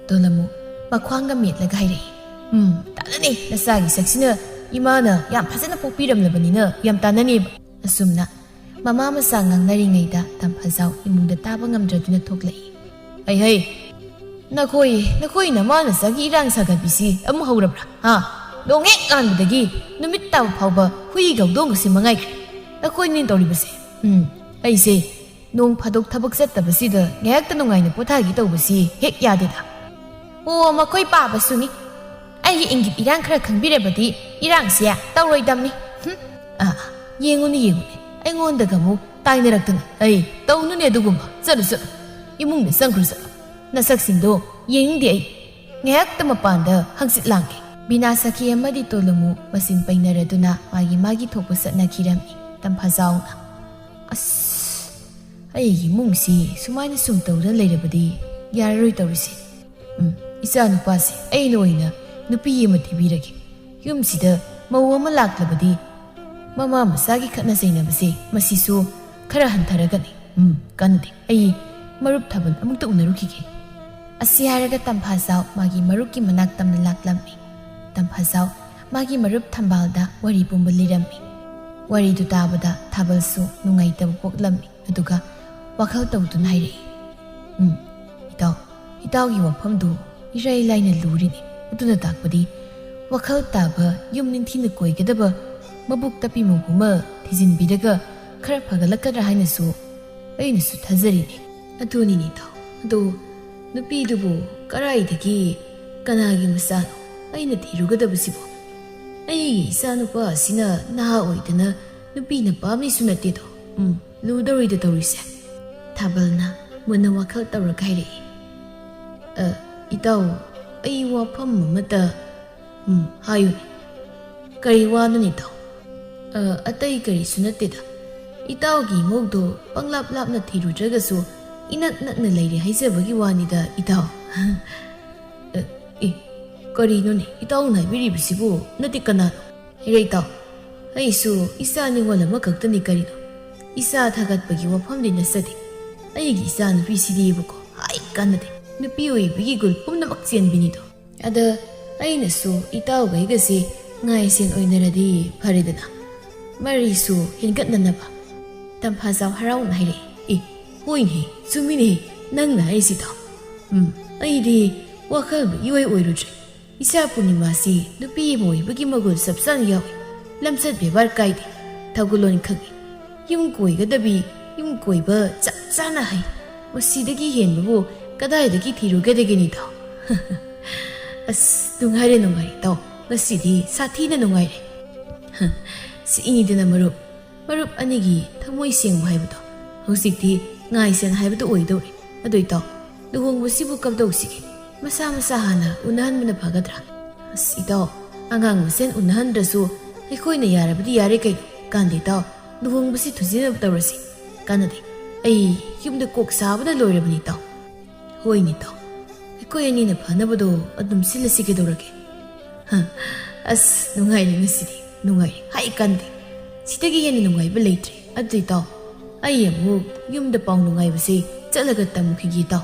ꯇꯣꯂꯝꯃꯨ ꯃꯈ꯭ꯋꯥꯡꯒ ꯃꯦꯠꯂꯒ ꯍꯥꯏꯔꯛꯏ꯫ "ꯎꯝ, ꯇꯥꯟꯅꯅꯤ, ꯅꯆꯥꯒꯤ ꯁꯛꯁꯤꯅ ꯏꯃꯥꯅ ꯌꯥꯝ ꯐꯖꯅ ꯄꯣꯛꯄꯤꯔꯝꯂꯕꯅꯤꯅ ꯌꯥꯝ ꯇꯥꯟꯅꯅꯦꯕ꯫" ꯑꯁꯨꯝꯅ ꯃꯃꯥ ꯃꯆꯥ ꯉꯥꯡꯅꯔꯤꯉꯩꯗ ꯇꯝꯐꯖꯥꯎ ꯏꯃꯨꯡꯗ ꯇꯥꯕ ꯉꯝꯗ꯭ꯔꯗꯨꯅ ꯊꯣꯛꯂꯛꯏ꯫ "ꯍꯩ ꯍꯩ, ꯅꯈꯣꯏ, ꯅꯈꯣꯏ ꯅꯃꯥ ꯅꯆꯥꯒꯤ ꯏꯔꯥꯡ ꯁꯥꯒꯠꯄꯤꯁꯤ ꯑꯃꯨꯛ ꯍꯧꯔꯕ꯭ꯔꯥ? ꯍꯥ? ꯅꯣꯡ ꯍꯦꯛ ꯉꯥꯟꯕꯗꯒꯤ ꯅꯨꯃꯤꯠ ꯇꯥꯕ ꯐꯥꯎꯕ ꯍꯨꯏꯒ ꯍꯧꯗꯣꯡꯒꯁꯤ ꯃꯉꯥꯏꯈ꯭ꯔꯦ꯫ ꯑꯩꯈꯣꯏꯅꯤ ꯇꯧꯔꯤꯕꯁꯦ꯫ ꯎꯝ, ꯑꯩꯁꯦ ꯅꯣꯡ ꯐꯥꯗꯣꯛ ꯊꯕꯛ ꯆꯠꯇꯕꯁꯤꯗ ꯉꯥꯏꯍꯥꯛꯇ ꯅꯨꯡꯉꯥꯏꯅ ꯄꯣꯊꯥꯒꯦ ꯇꯧꯕꯁꯤ ꯍꯦꯛ ꯌꯥꯗꯦꯗ꯫ ꯑꯣ, ꯃꯈꯣꯏ ꯄꯥꯕꯁꯨꯅꯤ꯫ ꯑꯩꯒꯤ ꯏꯪꯒꯤꯠ ꯏꯔꯥꯡ ꯈꯔ ꯈꯪꯕꯤꯔꯕꯗꯤ ꯏꯔꯥꯡꯁꯦ ꯇꯧꯔꯣꯏꯗꯝꯅꯤ꯫ ꯍꯨꯝ꯫ ꯑꯥ, ꯌꯦꯡꯉꯨꯅꯦ, ꯌꯦꯡꯉꯨꯅꯦ, ꯑꯩꯉꯣꯟꯗꯒ ꯑꯃꯨꯛ ꯇꯥꯏꯅꯔꯛꯇꯅ꯫ ꯑꯩ ꯇꯧꯅꯨꯅꯦ ꯑꯗꯨꯒꯨꯝꯕ꯫ ꯆꯠꯂꯨ, ꯆꯠꯂꯨ꯫ ꯏꯃꯨꯡꯗ ꯆꯪꯈ꯭ꯔꯨ ꯆꯠꯂꯨ꯫ ꯅꯁꯛꯁꯤꯡꯗꯣ ꯌꯦꯡꯅꯤꯡꯗꯦ ꯑꯩ꯫ ꯉꯥꯏꯍꯥꯛꯇ ꯃꯄꯥꯟꯗ ꯍꯪꯆꯤꯠ ꯂꯥꯡꯒꯦ꯫ ꯕꯤꯅꯥ ꯁꯈꯤ ꯑꯃꯗꯤ ꯇꯣꯂꯨꯃꯨ ꯃꯆꯤꯟ ꯄꯩꯅꯔꯗꯨꯅ ꯃꯥꯒꯤ ꯃꯥꯒꯤ ꯊꯣꯛꯄ ꯆꯠꯅꯈꯤꯔꯝꯃꯤ꯫ ꯇꯝꯐꯥꯖꯥꯎꯅ, "ꯑꯁ, ꯑꯩꯒꯤ ꯏꯃꯨꯡꯁꯤ ꯁꯨꯃꯥꯏꯅ ꯁꯨꯝ ꯇꯧꯗꯨꯅ ꯂꯩꯔꯕꯗꯤ ꯌꯥꯔꯔꯣꯏ ꯇꯧꯔꯤꯁꯦ꯫ ꯎꯝ, ꯏꯆꯥ ꯅꯨꯄꯥꯁꯦ ꯑꯩꯅ ꯑꯣꯏꯅ ꯅꯨꯄꯤ ꯑꯃ ꯊꯤꯕꯤꯔꯒꯦ꯫ ꯌꯨꯝꯁꯤꯗ ꯃꯧ ꯑꯃ ꯂꯥꯛꯂꯕꯗꯤ ꯃꯃꯥ ꯃꯆꯥꯒꯤ ꯈꯠꯅ ꯆꯩꯅꯕꯁꯦ ꯃꯁꯤꯁꯨ ꯈꯔ ꯍꯟꯊꯔꯒꯅꯤ꯫ ꯎꯝ, ꯀꯥꯟꯅꯗꯦ꯫ ꯑꯩ ꯃꯔꯨꯞ ꯊꯥꯕꯜ ꯑꯃꯨꯛꯇ ꯎꯅꯔꯨꯈꯤꯒꯦ"꯫ ꯑꯁꯤ ꯍꯥꯏꯔꯒ ꯇꯝꯐꯥꯖꯥꯎ ꯃꯥꯒꯤ ꯃꯔꯨꯞꯀꯤ ꯃꯅꯥꯛ ꯇꯝꯅ ꯂꯥꯛꯂꯝꯃꯤ꯫ ꯇꯝꯐꯥꯖꯥꯎ ꯃꯥꯒꯤ ꯃꯔꯨꯞ ꯊꯝꯕꯥꯜꯗ ꯋꯥꯔꯤ ꯄꯨꯝꯕ ꯂꯤꯔꯝꯃꯤ꯫ ꯋꯥꯔꯤꯗꯨ ꯇꯥꯕꯗ ꯊꯥꯕꯜꯁꯨ ꯅꯨꯡꯉꯥꯏꯇꯕ ꯄꯣꯛꯂꯝꯃꯤ꯫ ꯑꯗꯨꯒ ꯋꯥꯈꯜ ꯇꯧꯗꯨꯅ ꯍꯥꯏꯔꯛꯏ, "ꯎꯝ, ꯏꯇꯥꯎ, ꯏꯇꯥꯎꯒꯤ ꯋꯥꯐꯝꯗꯨ ꯏꯔꯥꯏ ꯂꯥꯏꯅ ꯂꯨꯔꯤꯅꯤ꯫ ꯑꯗꯨꯅ ꯇꯥꯛꯄꯗꯤ ꯋꯥꯈꯜ ꯇꯥꯕ, ꯌꯨꯝ ꯅꯤꯡꯊꯤꯅ ꯀꯣꯏꯒꯗꯕ, ꯃꯕꯨꯛ ꯇꯞꯄꯤ ꯃꯧ ꯑꯃ ꯊꯤꯖꯤꯟꯕꯤꯔꯒ ꯈꯔ ꯐꯒꯠꯂꯛꯀꯗ꯭ꯔꯥ ꯍꯥꯏꯅꯁꯨ ꯑꯩꯅꯁꯨ ꯊꯥꯖꯔꯤꯅꯤ"꯫ "ꯑꯗꯨꯅꯤꯅꯦ ꯏꯇꯥꯎ, ꯑꯗꯨ ꯅꯨꯄꯤꯗꯨꯕꯨ ꯀꯔꯥꯏꯗꯒꯤ, ꯀꯅꯥꯒꯤ ꯃꯆꯥꯅꯣ ꯑꯩꯅ ꯊꯤꯔꯨꯒꯗꯕꯁꯤꯕꯨ? ꯑꯩꯒꯤ ꯏꯆꯥꯅꯨꯄꯥ ꯑꯁꯤꯅ ꯅꯍꯥ ꯑꯣꯏꯗꯅ ꯅꯨꯄꯤꯅ ꯄꯥꯝꯃꯤꯁꯨ ꯅꯠꯇꯦꯗꯣ꯫ ꯎꯝ, ꯂꯨꯗꯧꯔꯤꯗ ꯇꯧꯔꯤꯁꯦ"꯫ ꯊꯥꯕꯜꯅ ꯃꯨꯟꯅ ꯋꯥꯈꯜ ꯇꯧꯔꯒ ꯍꯥꯏꯔꯛꯏ, "ꯑ, ꯏꯇꯥꯎ, ꯑꯩ ꯋꯥꯐꯝ ꯑꯃꯇ"꯫ "ꯎꯝ, ꯍꯥꯏꯌꯨꯅꯦ꯫ ꯀꯔꯤ ꯋꯥꯅꯣꯅꯦ ꯏꯇꯥꯎ?" "ꯑ, ꯑꯇꯩ ꯀꯔꯤꯁꯨ ꯅꯠꯇꯦꯗ꯫ ꯏꯇꯥꯎꯒꯤ ꯏꯃꯧꯗꯣ ꯄꯪꯂꯥꯞ ꯂꯥꯞꯅ ꯊꯤꯔꯨꯗ꯭ꯔꯒꯁꯨ ꯏꯅꯛ ꯅꯛꯅ ꯂꯩꯔꯦ ꯍꯥꯏꯖꯕꯒꯤ ꯋꯥꯅꯤꯗ ꯏꯇꯥꯎ"꯫ "ꯑ, ꯑꯦ, ꯀꯔꯤꯅꯣꯅꯦ ꯏꯇꯥꯎꯅ ꯍꯥꯏꯕꯤꯔꯤꯕꯁꯤꯕꯨ? ꯅꯠꯇꯦ, ꯀꯅꯥꯅꯣ?" "ꯍꯦꯔꯦ ꯏꯇꯥꯎ, ꯑꯩꯁꯨ ꯏꯆꯥ ꯅꯤꯉꯣꯜ ꯑꯃꯈꯛꯇꯅꯤ ꯀꯔꯤꯅꯣ꯫ ꯏꯆꯥ ꯊꯥꯒꯠꯄꯒꯤ ꯋꯥꯐꯝꯗꯤ ꯅꯠꯆꯗꯦ꯫ ꯑꯩꯒꯤ ꯏꯆꯥ ꯅꯨꯄꯤꯁꯤꯗꯤꯕꯀꯣ, ꯍꯥꯏ ꯀꯥꯟꯅꯗꯦ꯫ ꯅꯨꯄꯤ ꯑꯣꯏꯕꯒꯤ ꯒꯨꯜ ꯄꯨꯝꯅꯃꯛ ꯆꯦꯟꯕꯤꯅꯤꯗꯣ꯫ ꯑꯗ ꯑꯩꯅꯁꯨ ꯏꯇꯥꯎꯒꯩꯒꯁꯦ ꯉꯥꯏꯁꯦꯟ ꯑꯣꯏꯅꯔꯗꯤ ꯐꯔꯦꯗꯅ, ꯃꯔꯤꯁꯨ ꯍꯦꯟꯒꯠꯅꯅꯕ"꯫ ꯇꯝꯐꯥꯖꯥꯎ ꯍꯔꯥꯎꯅ ꯍꯥꯏꯔꯛꯏ, "ꯑꯦ, ꯍꯣꯏꯅꯦ, ꯆꯨꯝꯃꯤꯅꯦ ꯅꯪꯅ ꯍꯥꯏꯁꯤꯗꯣ꯫ ꯎꯝ, ꯑꯩꯗꯤ ꯋꯥꯈꯜꯕꯨ ꯏꯑꯣꯏ ꯑꯣꯏꯔꯨꯗ꯭ꯔꯦ꯫ ꯏꯆꯥ ꯄꯨꯔꯅꯤꯃꯥꯁꯤ ꯅꯨꯄꯤ ꯑꯃ ꯑꯣꯏꯕꯒꯤ ꯃꯒꯨꯟ ꯆꯞ ꯆꯥꯅ ꯌꯥꯎꯏ꯫ ꯂꯝꯆꯠ ꯕꯦꯕꯥꯔ ꯀꯥꯏꯗꯦ꯫ ꯊꯧꯒꯜꯂꯣꯟ ꯈꯪꯉꯤ꯫ ꯌꯨꯝ ꯀꯣꯏꯒꯗꯕꯤ, ꯌꯨꯝ ꯀꯣꯏꯕ ꯆꯞ ꯆꯥꯅ ꯍꯩ꯫ ꯃꯁꯤꯗꯒꯤ ꯍꯦꯟꯕꯕꯨ ꯀꯗꯥꯏꯗꯒꯤ ꯊꯤꯔꯨꯒꯗꯒꯦꯅꯤꯗꯣ? ꯑꯁ, ꯅꯨꯡꯉꯥꯏꯔꯦ, ꯅꯨꯡꯉꯥꯏꯔꯦ, ꯇꯥꯎ꯫ ꯉꯁꯤꯗꯤ ꯁꯥꯊꯤꯅ ꯅꯨꯡꯉꯥꯏꯔꯦ꯫ ꯁꯤꯛꯏꯅꯤꯗꯅ ꯃꯔꯨꯞ꯫ ꯃꯔꯨꯞ ꯑꯅꯤꯒꯤ ꯊꯃꯣꯏ ꯁꯦꯡꯕ ꯍꯥꯏꯕꯗꯣ꯫ ꯍꯧꯖꯤꯛꯇꯤ ꯉꯥꯏꯁꯟ ꯍꯥꯏꯕꯗꯨ ꯑꯣꯏꯗꯧꯔꯦ꯫ ꯑꯗꯨ ꯏꯇꯥꯎ, ꯂꯨꯍꯣꯡꯕꯁꯤꯕꯨ ꯀꯝꯗꯧꯁꯤꯒꯦ? ꯃꯁꯥ ꯃꯁꯥ ꯍꯥꯟꯅ ꯎꯅꯍꯟꯕꯅ ꯐꯒꯗ꯭ꯔꯥ? ꯑꯁ ꯏꯇꯥꯎ, ꯑꯉꯥꯡ ꯃꯁꯦꯟ ꯎꯅꯍꯟꯗ꯭ꯔꯁꯨ ꯑꯩꯈꯣꯏꯅ ꯌꯥꯔꯕꯗꯤ ꯌꯥꯔꯦ ꯀꯩꯅꯣ꯫ ꯀꯥꯟꯗꯦ ꯏꯇꯥꯎ, ꯂꯨꯍꯣꯡꯕꯁꯤ ꯊꯨꯖꯤꯟꯅꯕ ꯇꯧꯔꯁꯤ꯫ ꯀꯥꯟꯅꯗꯦ, ꯑꯩ ꯌꯨꯝꯗ ꯀꯣꯛ ꯁꯥꯕꯅ ꯂꯣꯏꯔꯕꯅꯤ ꯏꯇꯥꯎ꯫ ꯍꯣꯏꯅꯦ ꯏꯇꯥꯎ, ꯑꯩꯈꯣꯏ ꯑꯅꯤꯅ ꯐꯅꯕꯗꯣ ꯑꯗꯨꯝ ꯁꯤꯜꯂꯁꯤ ꯀꯩꯗꯧꯔꯒꯦ? ꯍ, ꯑꯁ ꯅꯨꯡꯉꯥꯏꯔꯦ ꯉꯁꯤꯗꯤ, ꯅꯨꯡꯉꯥꯏꯔꯦ ꯍꯥꯏ ꯀꯥꯟꯗꯦ꯫ ꯁꯤꯗꯒꯤ ꯍꯦꯟꯅ ꯅꯨꯡꯉꯥꯏꯕ ꯂꯩꯇ꯭ꯔꯦ꯫ ꯑꯗꯨ ꯏꯇꯥꯎ, ꯑꯩ ꯑꯃꯨꯛ ꯌꯨꯝꯗ ꯄꯥꯎ ꯅꯨꯡꯉꯥꯏꯕꯁꯦ ꯆꯠꯂꯒ ꯇꯝꯈꯤꯒꯦ ꯏꯇꯥꯎ꯫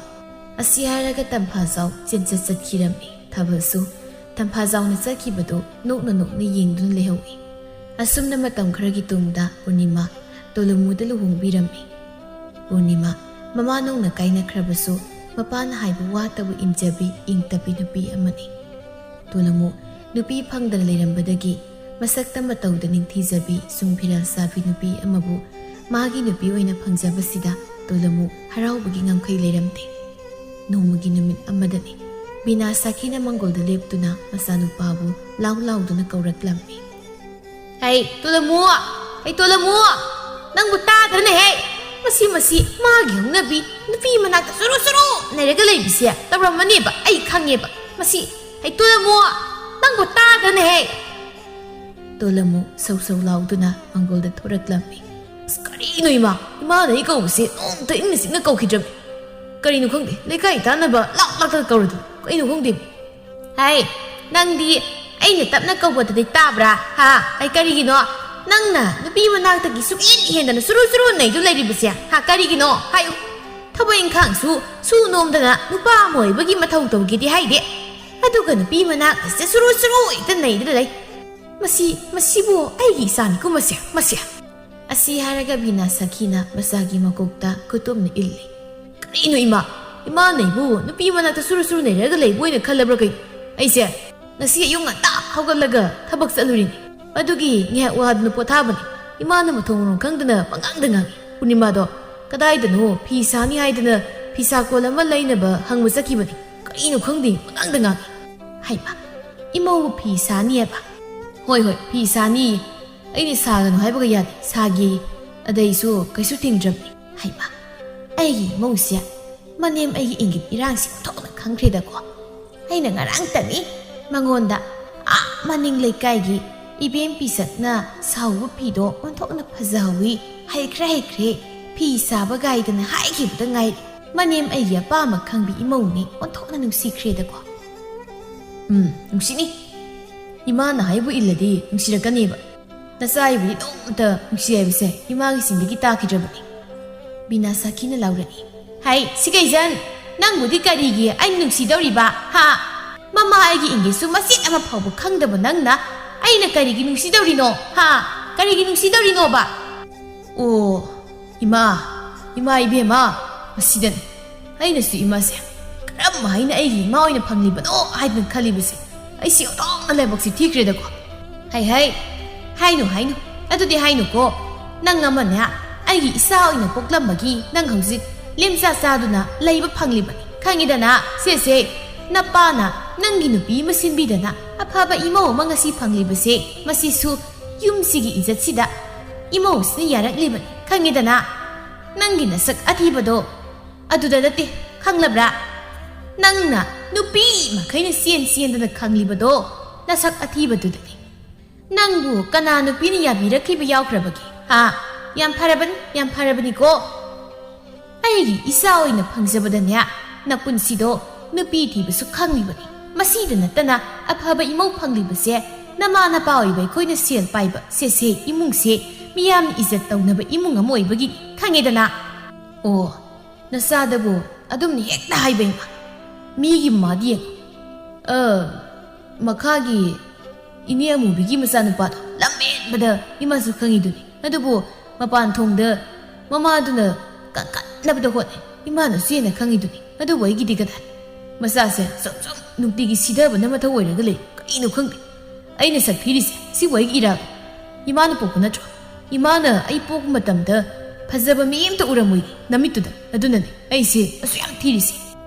ꯑꯁꯤ ꯍꯥꯏꯔꯒ ꯇꯝꯐꯥꯖꯥꯎ ꯆꯦꯟꯆꯠ ꯆꯠꯈꯤꯔꯝꯃꯤ꯫ ꯊꯥꯕꯜꯁꯨ ꯇꯝꯐꯥꯖꯥꯎꯅ ꯆꯠꯈꯤꯕꯗꯨ ꯅꯣꯛꯅ ꯅꯣꯛꯅ ꯌꯦꯡꯗꯨꯅ ꯂꯩꯍꯧꯏ꯫ ꯑꯁꯨꯝꯅ ꯃꯇꯝ ꯈꯔꯒꯤ ꯇꯨꯡꯗ ꯄꯨꯔꯅꯤꯃꯥ ꯇꯣꯂꯨꯃꯨꯗ ꯂꯨꯍꯣꯡꯕꯤꯔꯝꯃꯤ꯫ ꯄꯨꯔꯅꯤꯃꯥ ꯃꯃꯥ ꯅꯧꯅ ꯀꯥꯏꯅꯈ꯭ꯔꯕꯁꯨ ꯃꯄꯥꯅ ꯍꯥꯏꯕ ꯋꯥꯇꯕꯨ ꯏꯟꯖꯕꯤ ꯏꯪ ꯇꯞꯄꯤ ꯅꯨꯄꯤ ꯑꯃꯅꯤ꯫ ꯇꯣꯂꯨꯃꯨ ꯅꯨꯄꯤ ꯐꯪꯗꯅ ꯂꯩꯔꯝꯕꯗꯒꯤ ꯃꯁꯛꯇ ꯃꯇꯧꯗ ꯅꯤꯡꯊꯤꯖꯕꯤ ꯁꯨꯝ ꯐꯤꯔꯥꯜ ꯁꯥꯕꯤ ꯅꯨꯄꯤ ꯑꯃꯕꯨ ꯃꯥꯒꯤ ꯅꯨꯄꯤ ꯑꯣꯏꯅ ꯐꯪꯖꯕꯁꯤꯗ ꯇꯣꯂꯨꯃꯨ ꯍꯔꯥꯎꯕꯒꯤ ꯉꯝꯈꯩ ꯂꯩꯔꯝꯗꯦ꯫ ꯅꯣꯡꯃꯒꯤ ꯅꯨꯃꯤꯠ ꯑꯃꯗꯅꯤ ꯕꯤꯅꯥ ꯁꯥꯈꯤꯅ ꯃꯪꯒꯣꯜꯗ ꯂꯦꯞꯇꯨꯅ ꯃꯆꯥꯅꯨꯄꯥꯕꯨ ꯂꯥꯎ ꯂꯥꯎꯗꯨꯅ ꯀꯧꯔꯛꯂꯝꯃꯤ꯫ "ꯍꯩ ꯇꯣꯂꯨꯃꯨ! ꯍꯩ ꯇꯣꯂꯨꯃꯨ! ꯅꯪꯕꯨ ꯇꯥꯗ꯭ꯔꯅꯦ ꯍꯦ? ꯃꯁꯤ, ꯃꯁꯤ ꯃꯥꯒꯤ ꯍꯧꯅꯕꯤ ꯅꯨꯄꯤ ꯃꯅꯥꯛꯇ ꯆꯨꯔꯨ ꯆꯨꯔꯨ ꯅꯩꯔꯒ ꯂꯩꯕꯁꯦ ꯇꯧꯔꯝꯃꯅꯦꯕ, ꯑꯩ ꯈꯪꯉꯦꯕ꯫ ꯃꯁꯤ, ꯍꯩ ꯇꯣꯂꯨꯃꯨ! ꯅꯪꯕꯨ ꯇꯥꯗ꯭ꯔꯅꯦ ꯍꯦ?" ꯇꯣꯂꯨꯃꯨ ꯁꯧ ꯁꯧ ꯂꯥꯎꯗꯨꯅ ꯃꯪꯒꯣꯜꯗ ꯊꯣꯔꯛꯂꯝꯃꯤ꯫ "ꯑꯁ, ꯀꯔꯤꯅꯣ ꯏꯃꯥ? ꯏꯃꯥꯅ ꯑꯩ ꯀꯧꯕꯁꯦ ꯅꯣꯡꯃꯇ ꯏꯪꯅ ꯆꯤꯛꯅ ꯀꯧꯈꯤꯗ꯭ꯔꯕꯅꯤ꯫ ꯀꯔꯤꯅꯣ ꯈꯪꯗꯦ, ꯂꯩꯀꯥꯏ ꯇꯥꯟꯅꯕ ꯂꯥꯛ ꯂꯥꯛꯇ ꯀꯧꯔꯗꯨ ꯀꯩꯅꯣ ꯈꯪꯗꯦ꯫" "ꯍꯥꯏ, ꯅꯪꯗꯤ ꯑꯩꯅ ꯇꯞꯅ ꯀꯧꯕꯗꯗꯤ ꯇꯥꯕ꯭ꯔꯥ? ꯍꯥ? ꯑꯩ ꯀꯔꯤꯒꯤꯅꯣ? ꯅꯪꯅ ꯅꯨꯄꯤ ꯃꯅꯥꯛꯇꯒꯤ ꯁꯨꯛꯍꯦꯟ ꯍꯦꯟꯗꯅ ꯁꯨꯔꯨ ꯁꯨꯔꯨ ꯅꯩꯗꯨ ꯂꯩꯔꯤꯕꯁꯦ, ꯍꯥ? ꯀꯔꯤꯒꯤꯅꯣ? ꯍꯥꯏꯌꯨ꯫ ꯊꯕꯛ ꯏꯪꯈꯥꯡꯁꯨ ꯁꯨ ꯅꯣꯝꯗꯅ ꯅꯨꯄꯥ ꯑꯃ ꯑꯣꯏꯕꯒꯤ ꯃꯊꯧ ꯇꯧꯒꯦꯗꯤ ꯍꯥꯏꯗꯦ꯫ ꯑꯗꯨꯒ ꯅꯨꯄꯤ ꯃꯅꯥꯛꯇꯁꯦ ꯁꯨꯔꯨ ꯁꯨꯔꯨ ꯍꯦꯛꯇ ꯅꯩꯗꯨꯅ ꯂꯩ꯫ ꯃꯁꯤ, ꯃꯁꯤꯕꯨ ꯑꯩꯒꯤ ꯏꯆꯥꯅꯤꯀꯣ ꯃꯁꯦ, ꯃꯁꯦ꯫" ꯑꯁꯤ ꯍꯥꯏꯔꯒ ꯕꯤꯅꯥ ꯁꯈꯤꯅ ꯃꯆꯥꯒꯤ ꯃꯀꯣꯛꯇ ꯈꯨꯇꯨꯝꯅ ꯏꯜꯂꯤ꯫ "ꯀꯔꯤꯅꯣ ꯏꯃꯥ? ꯏꯃꯥꯅ ꯑꯩꯕꯨ ꯅꯨꯄꯤ ꯃꯅꯥꯛꯇ ꯁꯨꯔꯨ ꯁꯨꯔꯨ ꯅꯩꯔꯒ ꯂꯩꯕ ꯑꯣꯏꯅ ꯈꯜꯂꯕ꯭ꯔꯥ ꯀꯩꯅꯣ? ꯑꯩꯁꯦ ꯉꯁꯤ ꯑꯌꯨꯛ ꯉꯟꯇꯥ ꯍꯧꯒꯠꯂꯒ ꯊꯕꯛ ꯆꯠꯂꯨꯔꯤꯅꯤ꯫ ꯑꯗꯨꯒꯤ ꯉꯥꯏꯍꯥꯛ ꯋꯥꯗꯨꯅ ꯄꯣꯊꯥꯕꯅꯤ꯫ ꯏꯃꯥꯅ ꯃꯊꯣꯡ ꯃꯔꯝ ꯈꯪꯗꯅ ꯄꯉꯥꯡꯗ ꯉꯥꯡꯉꯤ꯫ ꯄꯨꯔꯅꯤꯃꯥꯗꯣ ꯀꯗꯥꯏꯗꯅꯣ ꯐꯤ ꯁꯥꯅꯤ ꯍꯥꯏꯗꯅ ꯐꯤꯁꯥ ꯀꯣꯜ ꯑꯃ ꯂꯩꯅꯕ ꯍꯪꯕ ꯆꯠꯈꯤꯕꯅꯤ꯫ ꯀꯔꯤꯅꯣ ꯈꯪꯗꯦ, ꯄꯉꯥꯡꯗ ꯉꯥꯡꯉꯤ꯫ ꯍꯩꯃꯥ, ꯏꯃꯧꯕꯨ ꯐꯤ ꯁꯥꯅꯤ ꯍꯥꯏꯕ? ꯍꯣꯏ, ꯍꯣꯏ, ꯐꯤ ꯁꯥꯅꯤ꯫ ꯑꯩꯅ ꯁꯥꯒꯅꯨ ꯍꯥꯏꯕꯒ ꯌꯥꯗꯦ, ꯁꯥꯒꯦ꯫ ꯑꯗꯩꯁꯨ ꯀꯩꯁꯨ ꯊꯤꯡꯗ꯭ꯔꯕꯅꯤ꯫ ꯍꯩꯃꯥ, ꯑꯩꯒꯤ ꯏꯃꯧꯁꯦ ꯃꯅꯦꯝ ꯑꯩꯒꯤ ꯏꯪꯒꯤꯠ ꯏꯔꯥꯡꯁꯤ ꯑꯣꯟꯊꯣꯛꯅ ꯈꯪꯈ꯭ꯔꯦꯗꯀꯣ꯫ ꯑꯩꯅ ꯉꯔꯥꯡꯇꯅꯤ ꯃꯉꯣꯟꯗ ꯑꯥ ꯃꯅꯤꯡ ꯂꯩꯀꯥꯏꯒꯤ ꯏꯕꯦꯝ ꯄꯤꯁꯛꯅ ꯁꯥꯎꯕ ꯐꯤꯗꯣ ꯑꯣꯟꯊꯣꯛꯅ ꯐꯖꯍꯧꯋꯤ, ꯍꯩꯈ꯭ꯔꯦ ꯍꯩꯈ꯭ꯔꯦ, ꯐꯤ ꯁꯥꯕ ꯒꯥꯏꯗꯅ ꯍꯥꯏꯈꯤꯕꯗ ꯉꯥꯏꯔꯤ꯫ ꯃꯅꯦꯝ ꯑꯩꯒꯤ ꯑꯄꯥꯝꯕ ꯈꯪꯕꯤ ꯏꯃꯧꯅꯤ, ꯑꯣꯟꯊꯣꯛꯅ ꯅꯨꯡꯁꯤꯈ꯭ꯔꯦꯗꯀꯣ꯫ ꯎꯝ, ꯅꯨꯡꯁꯤꯅꯤ꯫ ꯏꯃꯥꯅ ꯍꯥꯏꯕꯨ ꯏꯜꯂꯗꯤ ꯅꯨꯡꯁꯤꯔꯛꯀꯅꯦꯕ꯫ ꯅꯆꯥ ꯑꯩꯕꯨꯗꯤ ꯅꯣꯡꯃꯇ ꯅꯨꯡꯁꯤ ꯍꯥꯏꯕꯁꯦ ꯏꯃꯥꯒꯤ ꯆꯤꯟꯗꯒꯤ ꯇꯥꯈꯤꯗ꯭ꯔꯕꯅꯤ꯫ ꯕꯤꯅꯥ ꯁꯥꯈꯤꯅ ꯂꯥꯎꯔꯛꯏ꯫ "ꯍꯩ, ꯁꯤꯀꯩꯖꯟ, ꯅꯪꯕꯨꯗꯤ ꯀꯔꯤꯒꯤ ꯑꯩ ꯅꯨꯡꯁꯤꯗꯧꯔꯤꯕ, ꯍꯥ? ꯃꯃꯥ ꯑꯩꯒꯤ ꯏꯪꯒꯤꯠꯁꯨ ꯃꯆꯦꯠ ꯑꯃ ꯐꯥꯎꯕ ꯈꯪꯗꯕ ꯅꯪꯅ ꯑꯩꯅ ꯀꯔꯤꯒꯤ ꯅꯨꯡꯁꯤꯗꯧꯔꯤꯅꯣ, ꯍꯥ? ꯀꯔꯤꯒꯤ ꯅꯨꯡꯁꯤꯗꯧꯔꯤꯅꯣꯕ?" ꯑꯣ, ꯏꯃꯥ, ꯏꯃꯥ ꯏꯕꯦꯝꯃ, ꯃꯁꯤꯗꯅꯤ꯫ ꯑꯩꯅꯁꯨ ꯏꯃꯥꯁꯦ ꯀꯔꯝ ꯍꯥꯏꯅ ꯑꯩꯒꯤ ꯏꯃꯥ ꯑꯣꯏꯅ ꯐꯪꯂꯤꯕꯅꯣ ꯍꯥꯏꯗꯅ ꯈꯜꯂꯤꯕꯁꯦ꯫ ꯑꯩꯁꯤ ꯑꯣꯟꯊꯣꯛꯅ ꯂꯥꯏꯕꯛꯁꯤ ꯊꯤꯈ꯭ꯔꯦꯗꯀꯣ꯫ ꯍꯩ ꯍꯩ, ꯍꯥꯏꯅꯨ ꯍꯥꯏꯅꯨ, ꯑꯗꯨꯗꯤ ꯍꯥꯏꯅꯨꯀꯣ꯫ ꯅꯪ ꯑꯃꯅꯦ ꯑꯩꯒꯤ ꯏꯆꯥ ꯑꯣꯏꯅ ꯄꯣꯛꯂꯝꯕꯒꯤ ꯅꯪ ꯍꯧꯖꯤꯛ ꯂꯦꯝꯆꯥ ꯆꯥꯗꯨꯅ ꯂꯩꯕ ꯐꯪꯂꯤꯕꯅꯤ꯫ ꯈꯪꯉꯤꯗꯅ, ꯁꯦꯁꯦ, ꯅꯄꯥꯅ ꯅꯪꯒꯤ ꯅꯨꯄꯤ ꯑꯃ ꯁꯤꯟꯕꯤꯗꯅ ꯑꯐꯕ ꯏꯃꯧ ꯑꯃ ꯉꯁꯤ ꯐꯪꯂꯤꯕꯁꯦ, ꯃꯁꯤꯁꯨ ꯌꯨꯝꯁꯤꯒꯤ ꯏꯖꯠꯁꯤꯗ ꯏꯃꯧꯁꯤꯅ ꯌꯥꯔꯛꯂꯤꯕꯅꯤ꯫ ꯈꯪꯉꯤꯗꯅ, ꯅꯪꯒꯤ ꯅꯁꯛ ꯑꯊꯤꯕꯗꯣ ꯑꯗꯨꯗ ꯅꯠꯇꯦ, ꯈꯪꯂꯕ꯭ꯔꯥ? ꯅꯪꯅ ꯅꯨꯄꯤ ꯃꯈꯩꯅ ꯆꯦꯟ ꯆꯦꯟꯗꯅ ꯈꯪꯂꯤꯕꯗꯣ ꯅꯁꯛ ꯑꯊꯤꯕꯗꯨꯗꯅꯤ꯫ ꯅꯪꯕꯨ ꯀꯅꯥ ꯅꯨꯄꯤꯅ ꯌꯥꯕꯤꯔꯛꯈꯤꯕ ꯌꯥꯎꯈ꯭ꯔꯕꯒꯦ? ꯍꯥ? ꯌꯥꯝ ꯐꯔꯕꯅꯤ, ꯌꯥꯝ ꯐꯔꯕꯅꯤꯀꯣ꯫ ꯑꯩꯒꯤ ꯏꯆꯥ ꯑꯣꯏꯅ ꯐꯪꯖꯕꯗꯅꯦ, ꯅꯄꯨꯟꯁꯤꯗꯣ ꯅꯨꯄꯤ ꯊꯤꯕꯁꯨ ꯈꯪꯂꯤꯕꯅꯤ꯫ ꯃꯁꯤꯗ ꯅꯠꯇꯅ ꯑꯐꯕ ꯏꯃꯧ ꯐꯪꯂꯤꯕꯁꯦ ꯅꯃꯥ ꯅꯄꯥ ꯑꯣꯏꯕ ꯑꯩꯈꯣꯏꯅ ꯁꯦꯜ ꯄꯥꯏꯕ ꯁꯦꯁꯦ ꯏꯃꯨꯡꯁꯦ ꯃꯤꯌꯥꯝꯅ ꯏꯖꯠ ꯇꯧꯅꯕ ꯏꯃꯨꯡ ꯑꯃ ꯑꯣꯏꯕꯒꯤꯅꯤ꯫ ꯈꯪꯉꯦꯗꯅ? ꯑꯣ, ꯅꯆꯥꯗꯕꯨ ꯑꯗꯨꯝꯅ ꯍꯦꯛꯇ ꯍꯥꯏꯕ ꯏꯃꯥ꯫ ꯃꯤꯒꯤ ꯃꯃꯥꯗꯤ ꯌꯦꯡꯉꯨ꯫ ꯑ, ꯃꯈꯥꯒꯤ ꯏꯅꯦ ꯑꯃꯨꯕꯤꯒꯤ ꯃꯆꯥꯅꯨꯄꯥꯗꯣ ꯂꯝ ꯍꯦꯟꯕꯗ ꯏꯃꯥꯁꯨ ꯈꯪꯉꯤꯗꯨꯅꯤ꯫ ꯑꯗꯨꯕꯨ ꯃꯄꯥꯟ ꯊꯣꯡꯗ ꯃꯃꯥꯗꯨꯅ ꯀꯟꯈꯠꯅꯕꯗ ꯍꯣꯠꯅꯩ꯫ ꯏꯃꯥꯅꯁꯨ ꯍꯦꯟꯅ ꯈꯪꯉꯤꯗꯨꯅꯤ꯫ ꯑꯗꯨꯕꯨ ꯑꯩꯒꯤꯗꯤ ꯀꯗꯥꯏ? ꯃꯆꯥꯁꯦ ꯁꯨꯝ ꯁꯨꯝ ꯅꯨꯡꯇꯤꯒꯤ ꯁꯤꯊꯕꯅ ꯃꯊꯧ ꯑꯣꯏꯔꯒ ꯂꯩ꯫ ꯀꯔꯤꯅꯣ ꯈꯪꯗꯦ꯫ ꯑꯩꯅ ꯁꯛ ꯊꯤꯔꯤꯁꯦ ꯁꯤꯕꯨ ꯑꯩꯒꯤ ꯏꯔꯥꯜ? ꯏꯃꯥꯅ ꯄꯣꯛꯄ ꯅꯠꯇ꯭ꯔꯣ? "ꯏꯃꯥꯅ ꯑꯩ ꯄꯣꯛꯄ ꯃꯇꯝꯗ ꯐꯖꯕ ꯃꯤ ꯑꯝꯇ ꯎꯔꯝꯃꯣꯏ ꯅꯃꯤꯠꯇꯨꯗ꯫ ꯑꯗꯨꯅꯅꯦ ꯑꯩꯁꯦ ꯑꯁꯨꯛ ꯌꯥꯝ ꯊꯤꯔꯤꯁꯦ꯫"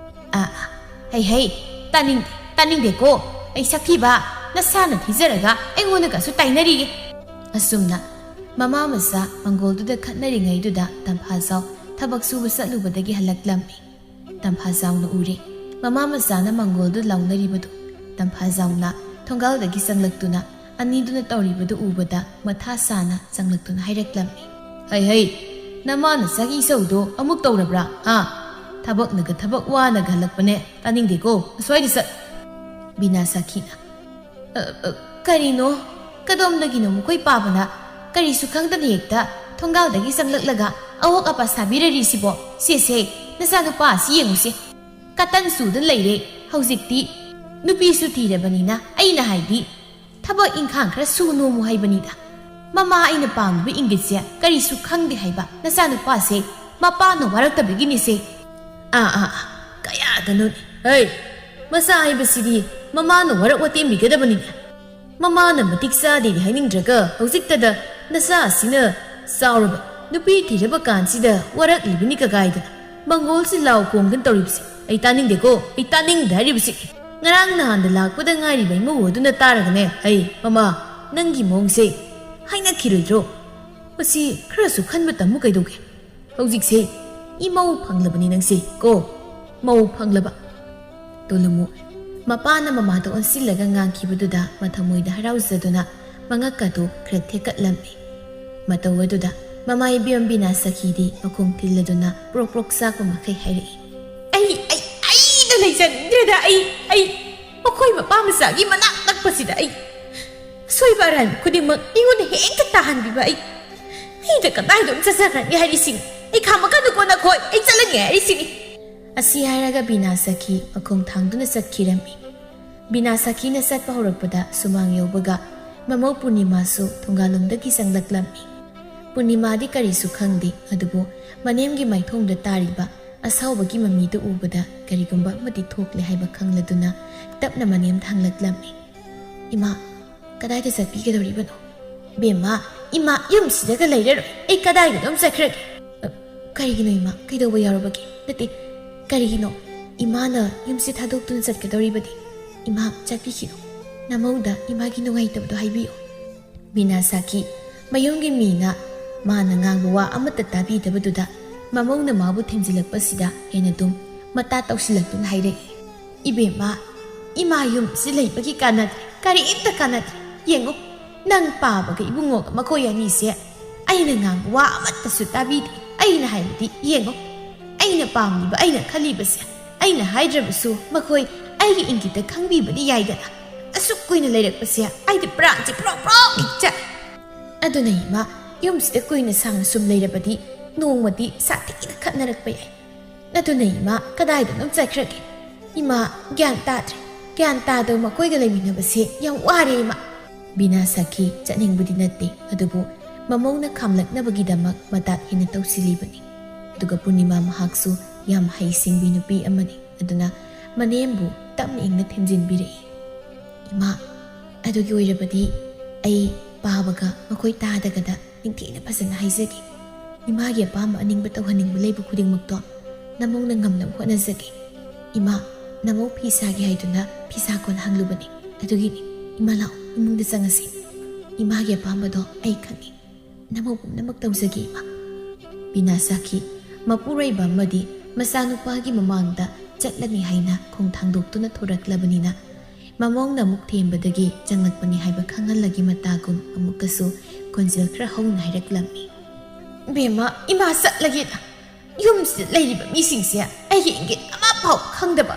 "ꯑꯥ, ꯑꯥ, ꯍꯩ, ꯍꯩ, ꯇꯥꯅꯤꯡꯗꯦ, ꯇꯥꯅꯤꯡꯗꯦꯀꯣ꯫ ꯑꯩ ꯁꯛꯊꯤꯕ, ꯅꯁꯥꯅ ꯊꯤꯖꯔꯒ ꯑꯩꯉꯣꯟꯗꯒꯁꯨ ꯇꯥꯏꯅꯔꯤꯌꯦ꯫" ꯑꯁꯨꯝꯅ ꯃꯃꯥ ꯃꯆꯥ ꯃꯪꯒꯣꯜꯗꯨꯗ ꯈꯠꯅꯔꯤꯉꯩꯗꯨꯗ ꯇꯝꯐꯥꯖꯥꯎ ꯊꯕꯛ ꯁꯨꯕ ꯆꯠꯂꯨꯕꯗꯒꯤ ꯍꯜꯂꯛꯂꯝꯃꯤ꯫ ꯇꯝꯐꯥꯖꯥꯎꯅ ꯎꯔꯦ ꯃꯃꯥ ꯃꯆꯥꯅ ꯃꯪꯒꯣꯜꯗꯨ ꯂꯥꯎꯅꯔꯤꯕꯗꯨ꯫ ꯇꯝꯐꯥꯖꯥꯎꯅ ꯊꯣꯡꯒꯥꯜꯗꯒꯤ ꯆꯪꯂꯛꯇꯨꯅ ꯑꯅꯤꯗꯨꯅ ꯇꯧꯔꯤꯕꯗꯨ ꯎꯕꯗ ꯃꯊꯥ ꯁꯥꯅ ꯆꯪꯂꯛꯇꯨꯅ ꯍꯥꯏꯔꯛꯂꯝꯃꯤ꯫ "ꯍꯩ, ꯍꯩ, ꯅꯃꯥꯅ ꯆꯥꯛ ꯏꯆꯧꯗꯣ ꯑꯃꯨꯛ ꯇꯧꯔꯕ꯭ꯔꯥ? ꯑꯥ, ꯊꯕꯛꯅꯒ ꯊꯕꯛ ꯋꯥꯅꯒ ꯍꯜꯂꯛꯄꯅꯦ꯫ ꯇꯥꯅꯤꯡꯗꯦꯀꯣ, ꯑꯁ꯭ꯋꯥꯏꯗ ꯆꯠ꯫" ꯕꯤꯅꯥ ꯁꯥꯈꯤꯅ, "ꯑ, ꯑ, ꯀꯔꯤꯅꯣ? ꯀꯗꯣꯝꯗꯒꯤꯅꯣ ꯃꯈꯣꯏ ꯄꯥꯕꯅ ꯀꯔꯤꯁꯨ ꯈꯪꯗꯅ ꯍꯦꯛꯇ ꯊꯣꯡꯒꯥꯜꯗꯒꯤ ꯆꯪꯂꯛꯂꯒ ꯑꯋꯣꯛ ꯑꯄꯥ ꯁꯥꯕꯤꯔꯔꯤꯁꯤꯕꯣ? ꯁꯦꯁꯦ, ꯅꯆꯥꯅꯨꯄꯥ ꯑꯁꯤ ꯌꯦꯡꯉꯨꯁꯦ꯫ ꯀꯇꯟ ꯆꯨꯗꯨꯅ ꯂꯩꯔꯦ꯫ ꯍꯧꯖꯤꯛꯇꯤ ꯅꯨꯄꯤꯁꯨ ꯊꯤꯔꯕꯅꯤꯅ ꯑꯩꯅ ꯍꯥꯏꯗꯤ ꯊꯕꯛ ꯏꯪꯈꯥꯡ ꯈꯔ ꯁꯨ ꯅꯣꯝꯃꯨ ꯍꯥꯏꯕꯅꯤꯗ꯫ ꯃꯃꯥ ꯑꯩꯅ ꯄꯥꯝꯂꯤꯕ ꯏꯪꯒꯤꯠꯁꯦ ꯀꯔꯤꯁꯨ ꯈꯪꯗꯦ ꯍꯥꯏꯕ ꯅꯆꯥꯅꯨꯄꯥꯁꯦ ꯃꯄꯥꯅ ꯋꯥꯔꯛꯇꯕꯒꯤꯅꯤꯁꯦ꯫" "ꯑꯥ, ꯑꯥ, ꯑꯥ, ꯀꯌꯥꯗꯅꯣꯅꯦ꯫ ꯍꯩ, ꯃꯆꯥ ꯍꯥꯏꯕꯁꯤꯗꯤ ꯃꯃꯥꯅ ꯋꯥꯔꯛ ꯋꯥꯇꯦꯝꯕꯤꯒꯗꯕꯅꯤꯅꯦ꯫ ꯃꯃꯥꯅ ꯃꯇꯤꯛ ꯆꯥꯗꯦꯗꯤ ꯍꯥꯏꯅꯤꯡꯗ꯭ꯔꯒ ꯍꯧꯖꯤꯛꯇꯗ ꯅꯆꯥ ꯑꯁꯤꯅ ꯆꯥꯎꯔꯕ ꯅꯨꯄꯤ ꯊꯤꯔꯕ ꯀꯥꯟꯁꯤꯗ ꯋꯥꯔꯛꯂꯤꯕꯅꯤ ꯀꯒꯥꯏꯗꯅ ꯃꯪꯒꯣꯜꯁꯤ ꯂꯥꯎ ꯈꯣꯡꯗꯅ ꯇꯧꯔꯤꯕꯁꯦ ꯑꯩ ꯇꯥꯅꯤꯡꯗꯦꯀꯣ, ꯑꯩ ꯇꯥꯅꯤꯡꯗꯦ ꯍꯥꯏꯔꯤꯕꯁꯤ꯫ ꯉꯔꯥꯡ ꯅꯍꯥꯟꯗ ꯂꯥꯛꯄꯗ ꯉꯥꯏꯔꯤꯕ ꯏꯃꯧ ꯑꯗꯨꯅ ꯇꯥꯔꯒꯅꯦ, ꯑꯩ, ꯃꯃꯥ, ꯅꯪꯒꯤ ꯃꯑꯣꯡꯁꯦ ꯍꯥꯏꯅꯈꯤꯔꯣꯏꯗ꯭ꯔꯣ? ꯃꯁꯤ ꯈꯔꯁꯨ ꯈꯟꯕ ꯇꯝꯃꯨ ꯀꯩꯗꯧꯒꯦ? ꯍꯧꯖꯤꯛꯁꯦ ꯏꯃꯧ ꯐꯪꯂꯕꯅꯤ ꯅꯪꯁꯦ ꯀꯣ, ꯃꯧ ꯐꯪꯂꯕ꯫" ꯇꯣꯂꯨꯃꯨ ꯃꯄꯥꯅ ꯃꯃꯥꯗ ꯑꯣꯟꯁꯤꯜꯂꯒ ꯉꯥꯡꯈꯤꯕꯗꯨꯗ ꯃꯊꯃꯣꯏꯗ ꯍꯔꯥꯎꯖꯗꯨꯅ ꯃꯉꯛꯀꯗꯨ ꯈꯔ ꯊꯦꯛꯀꯠꯂꯝꯃꯤ꯫ ꯃꯇꯧ ꯑꯗꯨꯗ ꯃꯃꯥ ꯏꯕꯦꯝ ꯕꯤꯅꯥ ꯁꯈꯤꯗꯤ ꯃꯈꯣꯡ ꯊꯤꯜꯂꯗꯨꯅ ꯄ꯭ꯔꯣꯛ ꯄ꯭ꯔꯣꯛ ꯆꯥꯛꯄ ꯃꯈꯩ ꯍꯥꯏꯔꯛꯏ꯫ "ꯑꯩ, ꯑꯩ, ꯑꯩꯗ ꯂꯩꯖꯅꯤꯡꯗ꯭ꯔꯦꯗ꯫ ꯑꯩ, ꯑꯩ, ꯃꯈꯣꯏ ꯃꯄꯥ ꯃꯆꯥꯒꯤ ꯃꯅꯥꯛ ꯅꯛꯄꯁꯤꯗ ꯑꯩ ꯑꯁꯣꯏꯕ ꯑꯔꯥꯟꯕ ꯈꯨꯗꯤꯡꯃꯛ ꯑꯩꯉꯣꯟꯗ ꯍꯦꯛꯇ ꯇꯥꯍꯟꯕꯤꯕ ꯑꯩ, ꯑꯩꯗ ꯀꯗꯥꯏꯗ ꯑꯃꯨꯛ ꯆꯠꯆꯈ꯭ꯔꯅꯤ ꯍꯥꯏꯔꯤꯁꯤꯅꯤ? ꯑꯩ ꯈꯥꯝꯃꯛꯀꯅꯨꯀꯣ ꯅꯈꯣꯏ, ꯑꯩ ꯆꯠꯂꯅꯤ ꯍꯥꯏꯔꯤꯁꯤꯅꯤ꯫" ꯑꯁꯤ ꯍꯥꯏꯔꯒ ꯕꯤꯅꯥ ꯁꯈꯤ ꯃꯈꯣꯡ ꯊꯥꯡꯗꯨꯅ ꯆꯠꯈꯤꯔꯝꯃꯤ꯫ ꯕꯤꯅꯥ ꯁꯈꯤꯅ ꯆꯠꯄ ꯍꯧꯔꯛꯄꯗ ꯁꯨꯃꯥꯡ ꯌꯧꯕꯒ ꯃꯃꯧ ꯄꯨꯔꯅꯤꯃꯥꯁꯨ ꯊꯣꯡꯒꯥꯜꯂꯣꯝꯗꯒꯤ ꯆꯪꯂꯛꯂꯝꯃꯤ꯫ ꯄꯨꯔꯅꯤꯃꯥꯗꯤ ꯀꯔꯤꯁꯨ ꯈꯪꯗꯦ, ꯑꯗꯨꯕꯨ ꯃꯅꯦꯝꯒꯤ ꯃꯥꯏꯊꯣꯡꯗ ꯇꯥꯔꯤꯕ ꯑꯁꯥꯎꯕꯒꯤ ꯃꯃꯤꯗꯨ ꯎꯕꯗ ꯀꯔꯤꯒꯨꯝꯕ ꯑꯃꯗꯤ ꯊꯣꯛꯂꯦ ꯍꯥꯏꯕ ꯈꯪꯂꯗꯨꯅ ꯇꯞꯅ ꯃꯅꯦꯝꯗ ꯍꯪꯂꯛꯂꯝꯃꯤ꯫ "ꯏꯃꯥ, ꯀꯗꯥꯏꯗ ꯆꯠꯄꯤꯒꯗꯧꯔꯤꯕꯅꯣ?" "ꯕꯦꯝꯃ, "ꯏꯃꯥ, ꯌꯨꯝꯁꯤꯗꯒ ꯂꯩꯔꯔꯣꯏ꯫ ꯑꯩ ꯀꯗꯥꯏꯗꯅꯣꯝ ꯆꯠꯈ꯭ꯔꯒꯦ꯫" "ꯑ, ꯀꯔꯤꯒꯤꯅꯣ ꯏꯃꯥ? ꯀꯩꯗꯧꯕ ꯌꯥꯎꯔꯕꯒꯦ?" "ꯅꯠꯇꯦ, ꯀꯔꯤꯒꯤꯅꯣ ꯏꯃꯥꯅ ꯌꯨꯝꯁꯤ ꯊꯥꯗꯣꯛꯇꯨꯅ ꯆꯠꯀꯗꯧꯔꯤꯕꯗꯤ? ꯏꯃꯥ, ꯆꯠꯄꯤꯈꯤꯅꯨ꯫ ꯅꯃꯧꯗ ꯏꯃꯥꯒꯤ ꯅꯨꯡꯉꯥꯏꯇꯕꯗꯣ ꯍꯥꯏꯕꯤꯌꯨ꯫" ꯕꯤꯅꯥ ꯁꯥꯈꯤ ꯃꯌꯨꯝꯒꯤ ꯃꯤꯅ ꯃꯥꯅ ꯉꯥꯡꯕ ꯋꯥ ꯑꯃꯠꯇ ꯇꯥꯕꯤꯗꯕꯗꯨꯗ ꯃꯃꯧꯅ ꯃꯥꯕꯨ ꯊꯦꯝꯖꯤꯜꯂꯛꯄꯁꯤꯗ ꯍꯦꯟꯅ ꯑꯗꯨꯝ ꯃꯇꯥ ꯇꯧꯁꯤꯜꯂꯛꯇꯨꯅ ꯍꯥꯏꯔꯛꯏ, "ꯏꯕꯦꯝꯃ, ꯏꯃꯥ ꯌꯨꯝꯁꯤ ꯂꯩꯕꯒꯤ ꯀꯥꯟꯅꯗ꯭ꯔꯦ, ꯀꯔꯤꯝꯇ ꯀꯥꯟꯅꯗ꯭ꯔꯦ꯫ ꯌꯦꯡꯉꯨ, ꯅꯪ ꯄꯥꯕꯒ ꯏꯕꯨꯡꯉꯣꯒ ꯃꯈꯣꯏ ꯑꯅꯤꯁꯦ ꯑꯩꯅ ꯉꯥꯡꯕ ꯋꯥ ꯑꯃꯠꯇꯁꯨ ꯇꯥꯕꯤꯗꯦ꯫ ꯑꯩꯅ ꯍꯥꯏꯕꯗꯤ ꯌꯦꯡꯉꯨ, ꯑꯩꯅ ꯄꯥꯝꯂꯤꯕ, ꯑꯩꯅ ꯈꯜꯂꯤꯕꯁꯦ ꯑꯩꯅ ꯍꯥꯏꯗ꯭ꯔꯕꯁꯨ ꯃꯈꯣꯏ ꯑꯩꯒꯤ ꯏꯪꯒꯤꯠꯇ ꯈꯪꯕꯤꯕꯗꯤ ꯌꯥꯏꯗꯅ꯫ ꯑꯁꯨꯛ ꯀꯨꯏꯅ ꯂꯩꯔꯛꯄꯁꯦ ꯑꯩꯗꯤ ꯄ꯭ꯔꯥꯟꯁꯦ ꯄ꯭ꯔꯣꯛ ꯄ꯭ꯔꯣꯛ ꯍꯦꯛ ꯆꯠꯂꯦ꯫ ꯑꯗꯨꯅ ꯏꯃꯥ, ꯌꯨꯝꯁꯤꯗ ꯀꯨꯏꯅ ꯁꯥꯡꯅ ꯁꯨꯝ ꯂꯩꯔꯕꯗꯤ ꯅꯣꯡꯃꯗꯤ ꯁꯥꯊꯤꯅ ꯈꯠꯅꯔꯛꯄ ꯌꯥꯏ꯫ ꯑꯗꯨꯅ ꯏꯃꯥ, ꯀꯗꯥꯏꯗꯅꯣꯝ ꯆꯠꯈ꯭ꯔꯒꯦ꯫ ꯏꯃꯥ, ꯒ꯭ꯌꯥꯟ ꯇꯥꯗ꯭ꯔꯦ꯫ ꯒ꯭ꯌꯥꯟ ꯇꯥꯗꯕ ꯃꯈꯣꯏꯒ ꯂꯩꯃꯤꯟꯅꯕꯁꯦ ꯌꯥꯝ ꯋꯥꯔꯦ ꯏꯃꯥ꯫" ꯕꯤꯅꯥ ꯁꯥꯈꯤ ꯆꯠꯅꯤꯡꯕꯗꯤ ꯅꯠꯇꯦ, ꯑꯗꯨꯕꯨ ꯃꯃꯧꯅ ꯈꯥꯝꯂꯛꯅꯕꯒꯤꯗꯃꯛ ꯃꯇꯥꯠ ꯍꯦꯟꯅ ꯇꯧꯁꯤꯜꯂꯤꯕꯅꯤ꯫ ꯑꯗꯨꯒ ꯄꯨꯔꯅꯤꯃꯥ ꯃꯍꯥꯛꯁꯨ ꯌꯥꯝ ꯍꯩꯁꯤꯡꯕꯤ ꯅꯨꯄꯤ ꯑꯃꯅꯤ꯫ ꯑꯗꯨꯅ ꯃꯅꯦꯝꯕꯨ ꯇꯞꯅ ꯏꯪꯅ ꯊꯦꯝꯖꯤꯟꯕꯤꯔꯛꯏ꯫ "ꯏꯃꯥ, ꯑꯗꯨꯒꯤ ꯑꯣꯏꯔꯕꯗꯤ ꯑꯩ ꯄꯥꯕꯒ ꯃꯈꯣꯏ ꯇꯥꯗꯒꯗ ꯅꯤꯡꯊꯤꯅ ꯐꯖꯅ ꯍꯥꯏꯖꯒꯦ꯫ ꯏꯃꯥꯒꯤ ꯑꯄꯥꯝꯕ ꯑꯅꯤꯡꯕ ꯇꯧꯍꯟꯅꯤꯡꯕ ꯂꯩꯕ ꯈꯨꯗꯤꯡꯃꯛꯇꯣ ꯅꯃꯧꯅ ꯉꯝꯅꯕ ꯍꯣꯠꯅꯖꯒꯦ꯫ ꯏꯃꯥ, ꯅꯃꯧ ꯐꯤ ꯁꯥꯒꯦ ꯍꯥꯏꯗꯨꯅ ꯐꯤꯁꯥ ꯀꯣꯟ ꯍꯪꯂꯨꯕꯅꯤ꯫ ꯑꯗꯨꯒꯤꯅꯤ꯫ ꯏꯃꯥ, ꯂꯥꯛꯑꯣ, ꯏꯃꯨꯡꯗ ꯆꯪꯉꯁꯤ꯫ ꯏꯃꯥꯒꯤ ꯑꯄꯥꯝꯕꯗꯣ ꯑꯩ ꯈꯪꯉꯤ꯫ ꯅꯃꯧ ꯄꯨꯝꯅꯃꯛ ꯇꯧꯖꯒꯦ, ꯏꯃꯥ꯫" ꯕꯤꯅꯥ ꯁꯥꯈꯤ ꯃꯄꯨꯔꯣꯏꯕ ꯑꯃꯗꯤ ꯃꯆꯥꯅꯨꯄꯥꯒꯤ ꯃꯃꯥꯡꯗ ꯆꯠꯂꯅꯤ ꯍꯥꯏꯅ ꯈꯣꯡ ꯊꯥꯡꯗꯣꯛꯇꯨꯅ ꯊꯣꯔꯛꯂꯕꯅꯤꯅ, ꯃꯃꯧꯅ ꯑꯃꯨꯛ ꯊꯦꯝꯕꯗꯒꯤ ꯆꯪꯂꯛꯄꯅꯤ ꯍꯥꯏꯕ ꯈꯪꯍꯜꯂꯒꯤ ꯃꯇꯥꯒꯨꯝ ꯑꯃꯨꯛꯀꯁꯨ ꯈꯣꯟꯖꯦꯜ ꯈꯔ ꯍꯧꯅ ꯍꯥꯏꯔꯛꯂꯝꯃꯤ꯫ "ꯕꯦꯝꯃ, ꯏꯃꯥ ꯆꯠꯂꯒꯦꯗ꯫ ꯌꯨꯝꯁꯤꯗ ꯂꯩꯔꯤꯕ ꯃꯤꯁꯤꯡꯁꯦ ꯑꯩꯒꯤ ꯏꯪꯒꯤꯠ ꯑꯃꯐꯥꯎ ꯈꯪꯗꯕ,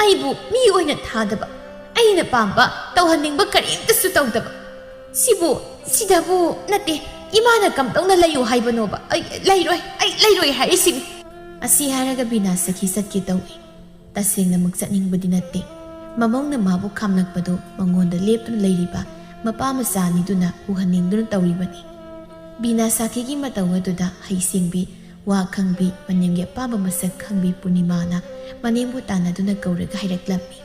ꯑꯩꯕꯨ ꯃꯤ ꯑꯣꯏꯅ ꯊꯥꯗꯕ, ꯑꯩꯅ ꯄꯥꯝꯕ ꯇꯧꯍꯟꯅꯤꯡꯕ ꯀꯔꯤꯝꯇꯁꯨ ꯇꯧꯗꯕ꯫ ꯁꯤꯕꯨ, ꯁꯤꯗꯕꯨ ꯅꯠꯇꯦ, ꯏꯃꯥꯅ ꯀꯝꯗꯧꯅ ꯂꯩꯌꯨ ꯍꯥꯏꯕꯅꯣꯕ? ꯑꯩ ꯂꯩꯔꯣꯏ, ꯑꯩ ꯂꯩꯔꯣꯏ ꯍꯥꯏꯔꯤꯁꯤꯅꯤ꯫" ꯑꯁꯤ ꯍꯥꯏꯔꯒ ꯕꯤꯅꯥ ꯁꯈꯤ ꯆꯠꯀꯦ ꯇꯧꯏ꯫ ꯇꯁꯦꯡꯅꯃꯛ ꯆꯠꯅꯤꯡꯕꯗꯤ ꯅꯠꯇꯦ꯫ ꯃꯃꯧꯅ ꯃꯥꯕꯨ ꯈꯥꯝꯂꯛꯄꯗꯨ ꯃꯉꯣꯟꯗ ꯂꯦꯞꯇꯨꯅ ꯂꯩꯔꯤꯕ ꯃꯄꯥ ꯃꯆꯥ ꯑꯅꯤꯗꯨꯅ ꯎꯍꯟꯅꯤꯡꯗꯨꯅ ꯇꯧꯔꯤꯕꯅꯤ꯫ ꯕꯤꯅꯥ ꯁꯥꯈꯤꯒꯤ ꯃꯇꯧ ꯑꯗꯨꯗ ꯍꯩꯁꯤꯡꯕꯤ, ꯋꯥ ꯈꯪꯕꯤ, ꯃꯅꯦꯝꯒꯤ ꯑꯄꯥꯝꯕ ꯃꯁꯛ ꯈꯪꯕꯤ ꯄꯨꯔꯅꯤꯃꯥꯅ ꯃꯅꯦꯝꯕꯨ ꯇꯥꯟꯅꯗꯨꯅ ꯀꯧꯔꯒ ꯍꯥꯏꯔꯛꯂꯝꯃꯤ,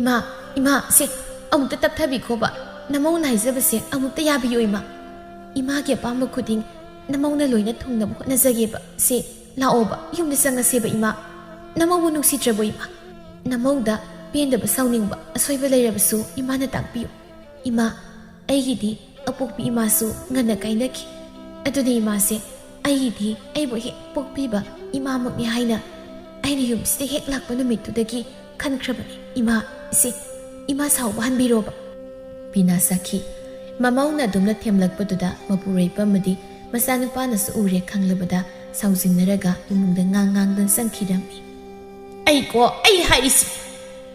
"ꯏꯃꯥ, ꯏꯃꯥ, ꯁꯦ, ꯑꯃꯨꯛꯇ ꯇꯞꯊꯕꯤꯈꯣꯕ꯫ ꯅꯃꯧꯅ ꯍꯥꯏꯖꯕꯁꯦ ꯑꯃꯨꯛꯇ ꯌꯥꯕꯤꯌꯨ, ꯏꯃꯥ꯫" ꯏꯃꯥꯒꯤ ꯑꯄꯥꯝꯕ ꯈꯨꯗꯤꯡ ꯅꯃꯧꯅ ꯂꯣꯏꯅ ꯊꯨꯡꯅꯕ ꯍꯣꯠꯅꯖꯒꯦꯕ꯫ ꯁꯦ, ꯂꯥꯛꯑꯣꯕ, ꯌꯨꯝꯗ ꯆꯪꯉꯁꯦꯕ, ꯏꯃꯥ꯫ ꯅꯃꯧꯕꯨ ꯅꯨꯡꯁꯤꯗ꯭ꯔꯕꯣ, ꯏꯃꯥ? ꯅꯃꯧꯗ ꯄꯦꯟꯗꯕ, ꯁꯥꯎꯅꯤꯡꯕ, ꯑꯁꯣꯏꯕ ꯂꯩꯔꯕꯁꯨ ꯏꯃꯥꯅ ꯇꯥꯛꯄꯤꯌꯨ꯫ ꯏꯃꯥ, ꯑꯩꯒꯤꯗꯤ ꯑꯄꯣꯛꯄꯤ ꯏꯃꯥꯁꯨ ꯉꯟꯅ ꯀꯥꯏꯅꯈꯤ꯫ ꯑꯗꯨꯅ ꯏꯃꯥꯁꯦ ꯑꯩꯒꯤꯗꯤ ꯑꯩꯕꯨ ꯍꯦꯛ ꯄꯣꯛꯄꯤꯕ ꯏꯃꯥꯃꯛꯅꯤ ꯍꯥꯏꯅ ꯑꯩꯅ ꯌꯨꯝꯁꯤꯗ ꯍꯦꯛ ꯂꯥꯛꯄ ꯅꯨꯃꯤꯠꯇꯨꯗꯒꯤ ꯈꯟꯈ꯭ꯔꯕꯅꯤ꯫ ꯏꯃꯥ, ꯁꯦ, ꯏꯃꯥ ꯁꯥꯎꯕ ꯍꯟꯕꯤꯔꯣꯕ꯫ ꯕꯤꯅꯥ ꯁꯥꯈꯤ꯫ ꯃꯃꯧꯅ ꯑꯗꯨꯝꯅ ꯊꯦꯝꯂꯛꯄꯗꯨꯗ ꯃꯄꯨꯔꯣꯏꯕ ꯑꯃꯗꯤ ꯃꯆꯥꯅꯨꯄꯥꯅꯁꯨ ꯎꯔꯦ ꯈꯪꯂꯕꯗ ꯁꯥꯎꯖꯤꯟꯅꯔꯒ ꯏꯃꯨꯡꯗ ꯉꯥꯡ ꯉꯥꯡꯗꯨꯅ ꯆꯪꯈꯤꯔꯝꯃꯤ꯫ ꯑꯩꯀꯣ, ꯑꯩ ꯍꯥꯏꯔꯤꯁꯤ,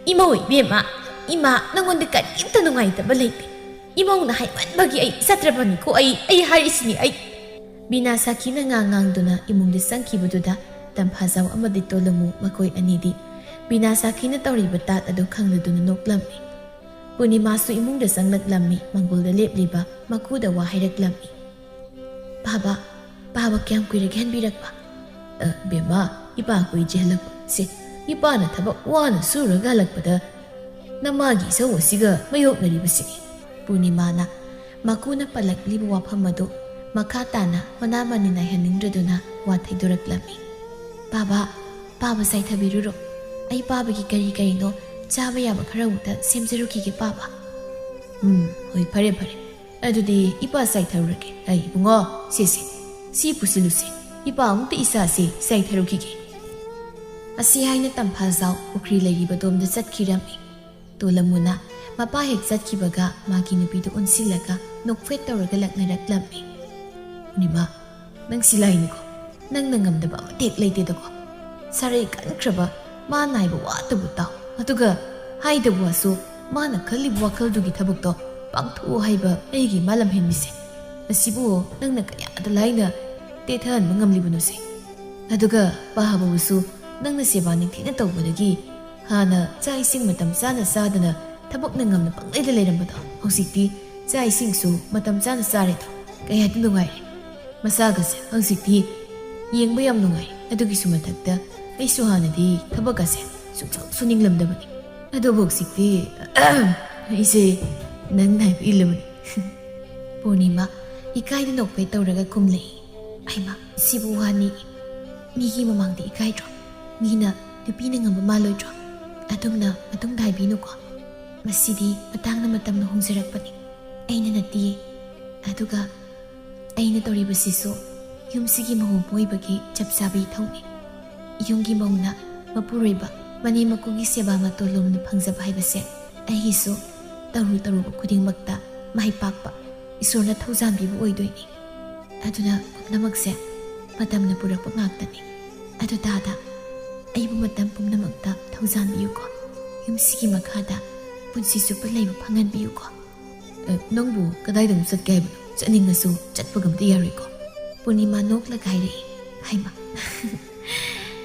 ꯏꯃꯧ ꯏꯕꯦꯝꯃ, ꯏꯃꯥ, ꯅꯉꯣꯟꯗ ꯀꯔꯤꯝꯇ ꯅꯨꯡꯉꯥꯏꯇꯕ ꯂꯩꯇꯦ꯫ ꯏꯃꯧꯅ ꯍꯥꯏꯃꯟꯕꯒꯤ ꯑꯩ ꯆꯠꯇ꯭ꯔꯕꯅꯤꯀꯣ, ꯑꯩ, ꯑꯩ ꯍꯥꯏꯔꯤꯁꯤꯅꯤ, ꯑꯩ꯫ ꯕꯤꯅꯥ ꯁꯥꯈꯤꯅ ꯉꯥꯡ ꯉꯥꯡꯗꯨꯅ ꯏꯃꯨꯡꯗ ꯆꯪꯈꯤꯕꯗꯨꯗ ꯇꯝꯐꯥꯖꯥꯎ ꯑꯃꯗꯤ ꯇꯣꯂꯃꯨ ꯃꯈꯣꯏ ꯑꯅꯤꯗꯤ ꯕꯤꯅꯥ ꯁꯥꯈꯤꯅ ꯇꯧꯔꯤꯕ ꯇꯥꯠ ꯑꯗꯨ ꯈꯪꯂꯗꯨꯅ ꯅꯣꯛꯂꯝꯃꯤ꯫ ꯄꯨꯔꯅꯤꯃꯥꯁꯨ ꯏꯃꯨꯡꯗ ꯆꯪꯂꯛꯂꯝꯃꯤ, ꯃꯪꯒꯣꯜꯗ ꯂꯦꯞꯂꯤꯕ ꯃꯀꯨꯗ ꯋꯥ ꯍꯥꯏꯔꯛꯂꯝꯃꯤ꯫ "ꯄꯥꯕ, ꯄꯥꯕ ꯀꯌꯥꯝ ꯀꯨꯏꯔꯒꯦ ꯍꯟꯕꯤꯔꯛꯄ?" "ꯑ, ꯕꯦꯝꯃ, ꯏꯄꯥ ꯀꯨꯏꯗ꯭ꯔꯤ ꯍꯜꯂꯛꯄ꯫ ꯁꯦ, ꯏꯄꯥꯅ ꯊꯕꯛ ꯋꯥꯅ ꯁꯨꯔꯒ ꯍꯜꯂꯛꯄꯗ ꯅꯃꯥꯒꯤ ꯏꯁꯧ ꯑꯁꯤꯒ ꯃꯥꯌꯣꯛꯅꯔꯤꯕꯁꯤꯅꯤ꯫" ꯄꯨꯔꯅꯤꯃꯥꯅ ꯃꯀꯨꯅ ꯄꯜꯂꯛꯂꯤꯕ ꯋꯥꯐꯝ ꯑꯗꯨ ꯃꯈꯥ ꯇꯥꯅ ꯃꯅꯥ ꯃꯅꯤ ꯅꯥꯏꯍꯟꯅꯤꯡꯗ꯭ꯔꯗꯨꯅ ꯋꯥ ꯊꯩꯗꯣꯔꯛꯂꯝꯃꯤ꯫ "ꯄꯥꯕ, ꯄꯥꯕ ꯆꯥꯏꯊꯕꯤꯔꯨꯔꯣ꯫ ꯑꯩ ꯄꯥꯕꯒꯤ ꯀꯔꯤ ꯀꯔꯤꯅꯣ ꯆꯥꯕ ꯌꯥꯕ ꯈꯔ ꯑꯃꯨꯛꯇ ꯁꯦꯝꯖꯔꯨꯈꯤꯒꯦ, ꯄꯥꯕ꯫" "ꯎꯝ, ꯍꯣꯏ, ꯐꯔꯦ, ꯐꯔꯦ꯫ ꯑꯗꯨꯗꯤ ꯏꯄꯥ ꯆꯥꯏꯊꯔꯨꯔꯒꯦ꯫ ꯑꯩ ꯏꯕꯨꯡꯉꯣ, ꯁꯦ, ꯁꯦ, ꯁꯤ ꯄꯨꯁꯤꯜꯂꯨꯁꯦ꯫ ꯏꯄꯥ ꯑꯃꯨꯛꯇ ꯏꯆꯥꯁꯦ ꯆꯥꯏꯊꯔꯨꯈꯤꯒꯦ꯫" ꯑꯁꯤ ꯍꯥꯏꯅ ꯇꯝꯐꯥꯖꯥꯎ ꯄꯨꯈ꯭ꯔꯤ ꯂꯩꯔꯤꯕꯗꯣꯝꯗ ꯆꯠꯈꯤꯔꯝꯃꯤ꯫ ꯇꯣꯂꯃꯨꯅ ꯃꯄꯥ ꯍꯦꯛ ꯆꯠꯈꯤꯕꯒ ꯃꯥꯒꯤ ꯅꯨꯄꯤꯗꯨ ꯑꯣꯟꯁꯤꯜꯂꯒ ꯅꯣꯛꯐꯦꯠ ꯇꯧꯔꯒ ꯂꯛꯅꯔꯛꯂꯝꯃꯤ꯫ "ꯄꯨꯔꯅꯤꯃꯥ, ꯅꯪ ꯁꯤꯂꯥꯏꯅꯤꯀꯣ꯫ ꯅꯪꯅ ꯉꯝꯗꯕ ꯑꯃꯠꯇ ꯍꯦꯛ ꯂꯩꯇꯦꯗꯀꯣ꯫ ꯁꯥꯔꯩ ꯀꯟꯈ꯭ꯔꯕ ꯃꯥꯅ ꯍꯥꯏꯕ ꯋꯥꯇꯕꯨ ꯇꯥꯎ꯫ ꯑꯗꯨꯒ ꯍꯥꯏꯗꯕ ꯋꯥꯁꯨ ꯃꯥꯅ ꯈꯜꯂꯤꯕ ꯋꯥꯈꯜꯗꯨꯒꯤ ꯊꯕꯛꯇꯣ ꯄꯥꯡꯊꯣꯛꯎ ꯍꯥꯏꯕ ꯑꯩꯒꯤ ꯏꯃꯥ ꯂꯝꯍꯦꯟꯕꯤꯁꯦ꯫ ꯑꯁꯤꯕꯨ ꯅꯪꯅ ꯀꯌꯥꯗ ꯂꯥꯏꯅ ꯇꯦꯊꯍꯟꯕ ꯉꯝꯂꯤꯕꯅꯣꯁꯦ? ꯑꯗꯨꯒ ꯄꯥꯕꯕꯨꯁꯨ ꯅꯪꯅ ꯁꯦꯕꯥ ꯅꯤꯡꯊꯤꯅ ꯇꯧꯕꯗꯒꯤ ꯍꯥꯟꯅ ꯆꯥꯛ ꯏꯁꯤꯡ ꯃꯇꯝ ꯆꯥꯅ ꯆꯥꯗꯅ ꯊꯕꯛꯅ ꯉꯝꯅ ꯄꯪꯂꯩꯗ ꯂꯩꯔꯝꯕꯗꯣ ꯍꯧꯖꯤꯛꯇꯤ ꯆꯥꯛ ꯏꯁꯤꯡꯁꯨ ꯃꯇꯝ ꯆꯥꯅ ꯆꯥꯔꯦꯗꯣ꯫ ꯀꯌꯥꯗ ꯅꯨꯡꯉꯥꯏꯔꯦ꯫ ꯃꯁꯥꯒꯁꯦ ꯍꯧꯖꯤꯛꯇꯤ ꯌꯦꯡꯕ ꯌꯥꯝ ꯅꯨꯡꯉꯥꯏ꯫ ꯑꯗꯨꯒꯤꯁꯨ ꯃꯊꯛꯇ ꯑꯩꯁꯨ ꯍꯥꯟꯅꯗꯤ ꯊꯕꯛꯀꯁꯦ ꯁꯨꯡꯁꯨ ꯁꯨꯅꯤꯡꯂꯝꯗꯕꯅꯤ꯫ ꯑꯗꯨꯕꯨ ꯍꯧꯖꯤꯛꯇꯤ ꯑꯩꯁꯦ ꯅꯪꯅ ꯍꯥꯏꯕ ꯏꯜꯂꯕꯅꯤ꯫" ꯄꯨꯔꯅꯤꯃꯥ ꯏꯀꯥꯏꯗ ꯅꯣꯛꯐꯦꯠ ꯇꯧꯔꯒ ꯈꯨꯝꯂꯛꯏ꯫ ꯍꯩꯃꯥ, ꯁꯤꯕꯨ ꯋꯥꯅꯤ꯫ ꯃꯤꯒꯤ ꯃꯃꯥꯡꯗ ꯏꯀꯥꯏꯗ꯭ꯔꯣ? ꯃꯤꯅ ꯅꯨꯄꯤꯅ ꯉꯝꯕ ꯃꯥꯜꯂꯣꯏꯗ꯭ꯔꯣ? ꯑꯗꯨꯝꯅ ꯃꯇꯨꯡꯗ ꯍꯥꯏꯕꯤꯅꯨꯀꯣ꯫ ꯃꯁꯤꯗꯤ ꯃꯇꯥꯡꯅ ꯃꯇꯝꯅ ꯍꯣꯡꯖꯔꯛꯄꯅꯤ꯫ ꯑꯩꯅ ꯅꯠꯇꯤꯌꯦ꯫ ꯑꯗꯨꯒ ꯑꯩꯅ ꯇꯧꯔꯤꯕꯁꯤꯁꯨ ꯌꯨꯝꯁꯤꯒꯤ ꯃꯍꯨꯝ ꯑꯣꯏꯕꯒꯤ ꯆꯞ ꯆꯥꯕ ꯏꯊꯧꯅꯤ꯫ ꯌꯨꯝꯒꯤ ꯃꯧꯅ ꯃꯄꯨꯔꯣꯏꯕ ꯃꯅꯦꯝ ꯃꯀꯨꯒꯤ ꯁꯦꯕꯥ ꯃꯇꯣꯜ ꯂꯣꯝꯅ ꯐꯪꯖꯕ ꯍꯥꯏꯕꯁꯦ ꯑꯩꯒꯤꯁꯨ ꯇꯧꯔꯨ ꯇꯧꯔꯨꯕ ꯈꯨꯗꯤꯡꯃꯛꯇ ꯃꯥꯏ ꯄꯥꯛꯄ, ꯏꯁꯣꯔꯅ ꯊꯧꯖꯥꯟꯕꯤꯕ ꯑꯣꯏꯗꯣꯏꯅꯤ꯫ ꯑꯗꯨꯅ ꯄꯨꯝꯅꯃꯛꯁꯦ ꯃꯇꯝꯅ ꯄꯨꯔꯛꯄ ꯉꯥꯛꯇꯅꯤ꯫ ꯑꯗꯨ ꯇꯥꯗ, ꯑꯩꯕꯨ ꯃꯇꯝ ꯄꯨꯝꯅꯃꯛꯇ ꯊꯧꯖꯥꯟꯕꯤꯌꯨꯀꯣ꯫ ꯌꯨꯝꯁꯤꯒꯤ ꯃꯈꯥꯗ ꯄꯨꯟꯁꯤ ꯆꯨꯞꯄ ꯂꯩꯕ ꯐꯪꯍꯟꯕꯤꯌꯨꯀꯣ꯫ ꯑ, ꯅꯪꯕꯨ ꯀꯗꯥꯏꯗ ꯑꯃꯨꯛ ꯆꯠꯀꯦ ꯍꯥꯏꯕꯅꯣ? ꯆꯠꯅꯤꯡꯉꯁꯨ ꯆꯠꯄꯒ ꯑꯝꯇ ꯌꯥꯔꯣꯏꯀꯣ꯫ ꯄꯨꯔꯅꯤꯃꯥ ꯅꯣꯛꯂꯒ ꯍꯥꯏꯔꯛꯏ꯫ ꯍꯩꯃꯥ,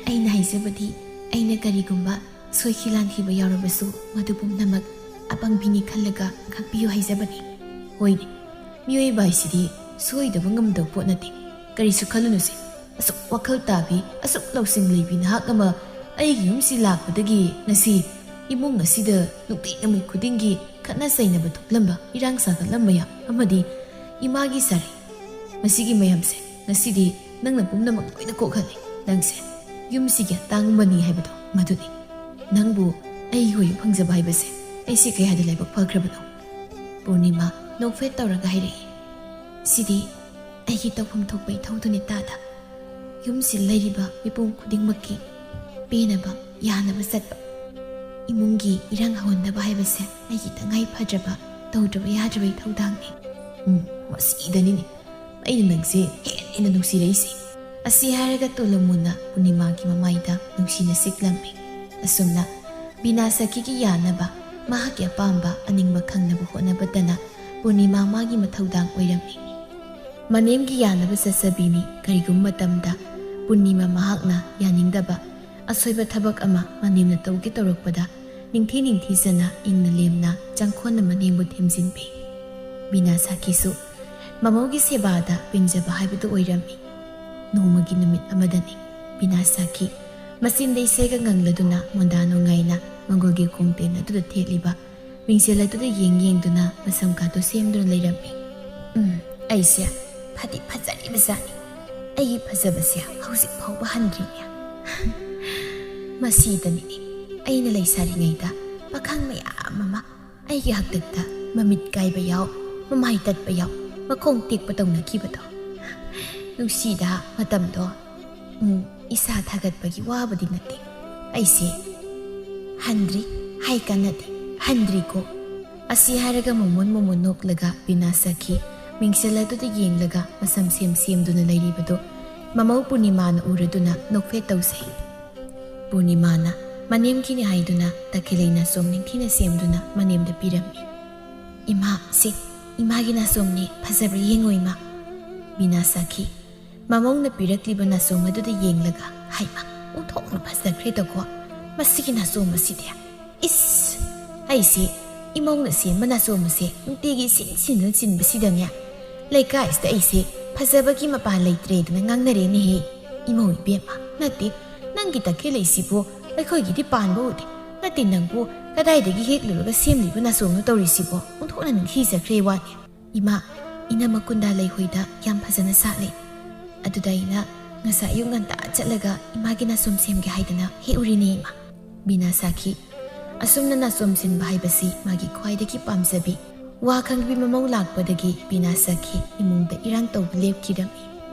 ꯑꯩꯅ ꯍꯥꯏꯖꯕꯗꯤ, ꯑꯩꯅ ꯀꯔꯤꯒꯨꯝꯕ ꯁꯣꯏꯈꯤ ꯂꯥꯟꯈꯤꯕ ꯌꯥꯎꯔꯕꯁꯨ ꯃꯗꯨ ꯄꯨꯝꯅꯃꯛ ꯑꯄꯪꯕꯤꯅꯤ ꯈꯜꯂꯒ ꯉꯥꯛꯄꯤꯌꯨ ꯍꯥꯏꯖꯕꯅꯤ꯫ ꯍꯣꯏꯅꯦ, ꯃꯤꯑꯣꯏꯕ ꯍꯥꯏꯁꯤꯗꯤ ꯁꯣꯏꯗꯕ ꯉꯝꯗꯕ ꯄꯣꯠ ꯅꯠꯇꯦ꯫ ꯀꯔꯤꯁꯨ ꯈꯜꯂꯨꯅꯨꯁꯦ꯫ ꯑꯁꯨꯛ ꯋꯥꯈꯜ ꯇꯥꯕꯤ, ꯑꯁꯨꯛ ꯂꯧꯁꯤꯡ ꯂꯩꯕꯤ ꯅꯍꯥꯛ ꯑꯃ ꯑꯩꯒꯤ ꯌꯨꯝꯁꯤ ꯂꯥꯛꯄꯗꯒꯤ ꯉꯁꯤ ꯏꯃꯨꯡ ꯑꯁꯤꯗ ꯅꯨꯡꯇꯤ ꯅꯨꯃꯤꯠ ꯈꯨꯗꯤꯡꯒꯤ ꯈꯠꯅ ꯆꯩꯅꯕ ꯊꯣꯛꯂꯝꯕ, ꯏꯔꯥꯡ ꯁꯥꯒꯠꯂꯝꯕ ꯃꯌꯥꯝ ꯑꯃꯗꯤ ꯏꯃꯥꯒꯤ ꯁꯥꯔꯩ, ꯃꯁꯤꯒꯤ ꯃꯌꯥꯝꯁꯦ ꯉꯁꯤꯗꯤ ꯅꯪꯅ ꯄꯨꯝꯅꯃꯛ ꯂꯣꯏꯅ ꯀꯣꯛꯍꯜꯂꯦ꯫ ꯅꯪꯁꯦ ꯌꯨꯝꯁꯤꯒꯤ ꯑꯇꯥꯡꯕꯅꯤ ꯍꯥꯏꯕꯗꯣ ꯃꯗꯨꯅꯤ꯫ ꯅꯪꯕꯨ ꯑꯩꯒꯤ ꯑꯣꯏꯕ ꯐꯪꯖꯕ ꯍꯥꯏꯕꯁꯦ ꯑꯩꯁꯦ ꯀꯌꯥꯗ ꯂꯥꯏꯕꯛ ꯐꯈ꯭ꯔꯕꯅꯣ꯫ ꯄꯨꯔꯅꯤꯃꯥ ꯅꯣꯛꯐꯦꯠ ꯇꯧꯔꯒ ꯍꯥꯏꯔꯛꯏ꯫ ꯁꯤꯗꯤ ꯑꯩꯒꯤ ꯇꯧꯐꯝ ꯊꯣꯛꯄ ꯏꯊꯧꯗꯨꯅꯤ ꯇꯥꯗ꯫ ꯌꯨꯝꯁꯤ ꯂꯩꯔꯤꯕ ꯃꯤꯄꯨꯝ ꯈꯨꯗꯤꯡꯃꯛꯀꯤ ꯄꯦꯟꯅꯕ, ꯌꯥꯅꯕ ꯆꯠꯄ, ꯏꯃꯨꯡꯒꯤ ꯏꯔꯥꯡ ꯍꯧꯍꯟꯗꯕ ꯍꯥꯏꯕꯁꯦ ꯑꯩꯒꯤ ꯇꯉꯥꯏ ꯐꯗ꯭ꯔꯕ, ꯇꯧꯗ꯭ꯔꯕ ꯌꯥꯗ꯭ꯔꯕ ꯏꯊꯧꯗꯥꯡꯅꯤ꯫ ꯎꯝ, ꯃꯁꯤꯗꯅꯤꯅꯦ ꯑꯩꯅ ꯅꯪꯁꯦ ꯍꯦꯟꯅ ꯍꯦꯟꯅ ꯅꯨꯡꯁꯤꯔꯛꯏꯁꯦ꯫ ꯑꯁꯤ ꯍꯥꯏꯔꯒ ꯇꯣꯂꯝꯃꯨꯅ ꯄꯨꯔꯅꯤꯃꯥꯒꯤ ꯃꯃꯥꯏꯗ ꯅꯨꯡꯁꯤꯅ ꯁꯤꯛꯂꯝꯃꯤ꯫ ꯑꯁꯨꯝꯅ ꯕꯤꯅꯥ ꯁꯈꯤꯒꯤ ꯌꯥꯅꯕ, ꯃꯍꯥꯛꯀꯤ ꯑꯄꯥꯝꯕ ꯑꯅꯤꯡꯕ ꯈꯪꯅꯕ ꯍꯣꯠꯅꯕꯇꯅ ꯄꯨꯔꯅꯤꯃꯥ ꯃꯥꯒꯤ ꯃꯊꯧꯗꯥꯡ ꯑꯣꯏꯔꯝꯃꯤ꯫ ꯃꯅꯦꯝꯒꯤ ꯌꯥꯅꯕ ꯆꯠꯆꯕꯤꯅꯤ꯫ ꯀꯔꯤꯒꯨꯝꯕ ꯃꯇꯝꯗ ꯄꯨꯔꯅꯤꯃꯥ ꯃꯍꯥꯛꯅ ꯌꯥꯅꯤꯡꯗꯕ ꯑꯁꯣꯏꯕ ꯊꯕꯛ ꯑꯃ ꯃꯅꯦꯝꯅ ꯇꯧꯒꯦ ꯇꯧꯔꯛꯄꯗ ꯅꯤꯡꯊꯤ ꯅꯤꯡꯊꯤꯖꯅ ꯏꯪꯅ ꯂꯦꯝꯅ ꯆꯪꯈꯣꯟꯅ ꯃꯅꯦꯝꯕꯨ ꯊꯦꯝꯖꯤꯟꯕꯤ꯫ ꯕꯤꯅꯥ ꯁꯥꯈꯤꯁꯨ ꯃꯃꯧꯒꯤ ꯁꯦꯕꯥꯗ ꯄꯦꯟꯖꯕ ꯍꯥꯏꯕꯗꯨ ꯑꯣꯏꯔꯝꯃꯤ꯫ ꯅꯣꯡꯃꯒꯤ ꯅꯨꯃꯤꯠ ꯑꯃꯗꯅꯤ ꯕꯤꯅꯥ ꯁꯥꯈꯤ ꯃꯆꯤꯟꯗ ꯏꯁꯩꯒ ꯉꯪꯂꯗꯨꯅ ꯃꯣꯟꯗꯥ ꯅꯨꯡꯉꯥꯏꯅ ꯃꯪꯒꯣꯜꯒꯤ ꯈꯣꯡꯇꯦꯟ ꯑꯗꯨꯗ ꯊꯦꯠꯂꯤꯕ ꯃꯤꯡꯁꯦꯜ ꯑꯗꯨꯗ ꯌꯦꯡ ꯌꯦꯡꯗꯨꯅ ꯃꯁꯝ ꯀꯥꯗꯨ ꯁꯦꯝꯗꯨꯅ ꯂꯩꯔꯝꯃꯤ꯫ ꯎꯝ, ꯑꯩꯁꯦ ꯐꯗꯤ ꯐꯖꯔꯤꯕꯖꯥꯠꯅꯤ꯫ ꯑꯩꯒꯤ ꯐꯖꯕꯁꯦ ꯍꯧꯖꯤꯛ ꯐꯥꯎꯕ ꯍꯟꯗ꯭ꯔꯤꯅꯦ꯫ ꯃꯁꯤꯗꯅꯤꯅꯦ ꯑꯩꯅ ꯂꯩꯁꯥꯔꯤꯉꯩꯗ ꯄꯥꯈꯪ ꯃꯌꯥꯝ ꯑꯃ ꯑꯩꯒꯤ ꯍꯥꯛꯇꯛꯇ ꯃꯃꯤꯠ ꯀꯥꯏꯕ ꯌꯥꯎ, ꯃꯃꯥꯏ ꯇꯠꯄ ꯌꯥꯎ, ꯃꯈꯣꯡ ꯇꯦꯛꯄ ꯇꯧꯅꯈꯤꯕꯗꯣ꯫ ꯅꯨꯡꯁꯤꯗ ꯃꯇꯝꯗꯣ꯫ ꯎꯝ, ꯏꯁꯥ ꯊꯥꯒꯠꯄꯒꯤ ꯋꯥꯕꯨꯗꯤ ꯅꯠꯇꯦ꯫ ꯑꯩꯁꯦ ꯍꯟꯗ꯭ꯔꯤ ꯍꯥꯏ ꯀꯥꯟꯅꯗꯦ, ꯍꯟꯗ꯭ꯔꯤꯀꯣ꯫ ꯑꯁꯤ ꯍꯥꯏꯔꯒ ꯃꯣꯃꯣꯟ ꯃꯣꯃꯣꯟ ꯅꯣꯛꯂꯒ ꯕꯤꯅꯥ ꯆꯠꯈꯤ꯫ ꯃꯤꯡꯁꯦꯜ ꯑꯗꯨꯗ ꯌꯦꯡꯂꯒ ꯃꯁꯝ ꯁꯦꯝ ꯁꯦꯝꯗꯨꯅ ꯂꯩꯔꯤꯕꯗꯨ ꯃꯃꯧ ꯄꯨꯔꯅꯤꯃꯥꯅ ꯎꯔꯗꯨꯅ ꯅꯣꯛꯐꯦꯠ ꯇꯧꯖꯩ꯫ ꯄꯨꯔꯅꯤꯃꯥꯅ ꯃꯅꯦꯝꯒꯤꯅꯤ ꯍꯥꯏꯗꯨꯅ ꯇꯈꯦꯜꯂꯩ ꯅꯥꯆꯣꯝ ꯅꯤꯡꯊꯤꯅ ꯁꯦꯝꯗꯨꯅ ꯃꯅꯦꯝꯗ ꯄꯤꯔꯝꯃꯤ꯫ "ꯏꯃꯥ, ꯁꯤ ꯏꯃꯥꯒꯤ ꯅꯥꯆꯣꯝꯅꯤ, ꯐꯖꯕ꯭ꯔꯥ ꯌꯦꯡꯉꯣ ꯏꯃꯥ꯫" ꯕꯤꯅꯥ ꯆꯠꯈꯤ꯫ ꯃꯃꯧꯅ ꯄꯤꯔꯛꯂꯤꯕ ꯅꯥꯆꯣꯝ ꯑꯗꯨꯗ ꯌꯦꯡꯂꯒ, "ꯍꯩꯃꯥ, ꯑꯣꯟꯊꯣꯛꯅ ꯐꯖꯈ꯭ꯔꯦꯗꯀꯣ ꯃꯁꯤꯒꯤ ꯅꯥꯆꯣꯝ ꯑꯁꯤꯗꯤ꯫ ꯏꯁ, ꯑꯩꯁꯦ ꯏꯃꯧꯅ ꯁꯦꯝꯕ ꯅꯥꯆꯣꯝ ꯑꯁꯦ ꯅꯨꯡꯇꯤꯒꯤ ꯁꯤꯟ ꯁꯤꯟꯗꯨꯅ ꯆꯤꯟꯕꯁꯤꯗꯅꯦ ꯂꯩꯀꯥꯏꯁꯤꯗ ꯑꯩꯁꯦ ꯐꯖꯕꯒꯤ ꯃꯄꯥꯟ ꯂꯩꯇ꯭ꯔꯦꯗꯅ ꯉꯥꯡꯅꯔꯦꯅꯦꯍꯦ꯫ ꯏꯃꯧ ꯏꯕꯦꯝꯃ, ꯅꯠꯇꯦ, ꯅꯪꯒꯤ ꯇꯈꯦꯜꯂꯩꯁꯤꯕꯨ ꯑꯩꯈꯣꯏꯒꯤꯗꯤ ꯄꯥꯟꯕ ꯎꯗꯦ꯫ ꯅꯠꯇꯦ, ꯅꯪꯕꯨ ꯀꯗꯥꯏꯗꯒꯤ ꯍꯦꯛꯂꯨꯔꯒ ꯁꯦꯝꯂꯤꯕ ꯅꯥꯆꯣꯝꯅꯣ ꯇꯧꯔꯤꯁꯤꯕꯣ? ꯑꯣꯟꯊꯣꯛꯅ ꯅꯤꯡꯊꯤꯖꯈ꯭ꯔꯦ ꯋꯥꯅꯤ꯫" "ꯏꯃꯥ, ꯏꯅꯝꯃ ꯀꯨꯟꯗꯥ ꯂꯩꯍꯣꯏꯗ ꯌꯥꯝ ꯐꯖꯅ ꯁꯥꯠꯂꯦ꯫ ꯑꯗꯨꯗ ꯑꯩꯅ ꯉꯁꯥꯏ ꯑꯌꯨꯛ ꯉꯟꯇꯥ ꯆꯠꯂꯒ ꯏꯃꯥꯒꯤ ꯅꯥꯆꯣꯝ ꯁꯦꯝꯒꯦ ꯍꯥꯏꯗꯅ ꯍꯦꯛꯎꯔꯤꯅꯦ ꯏꯃꯥ꯫" ꯕꯤꯅꯥ ꯁꯥꯈꯤ꯫ ꯑꯁꯨꯝꯅ ꯅꯥꯆꯣꯝ ꯁꯤꯟꯕ ꯍꯥꯏꯕꯁꯤ ꯃꯥꯒꯤ ꯈ꯭ꯋꯥꯏꯗꯒꯤ ꯄꯥꯝꯖꯕꯤ꯫ ꯋꯥ ꯈꯪꯕꯤ ꯃꯃꯧ ꯂꯥꯛꯄꯗꯒꯤ ꯕꯤꯅꯥ ꯁꯥꯈꯤ ꯏꯃꯨꯡꯗ ꯏꯔꯥꯡ ꯇꯧꯕ ꯂꯦꯞꯈꯤꯔꯝꯃꯤ꯫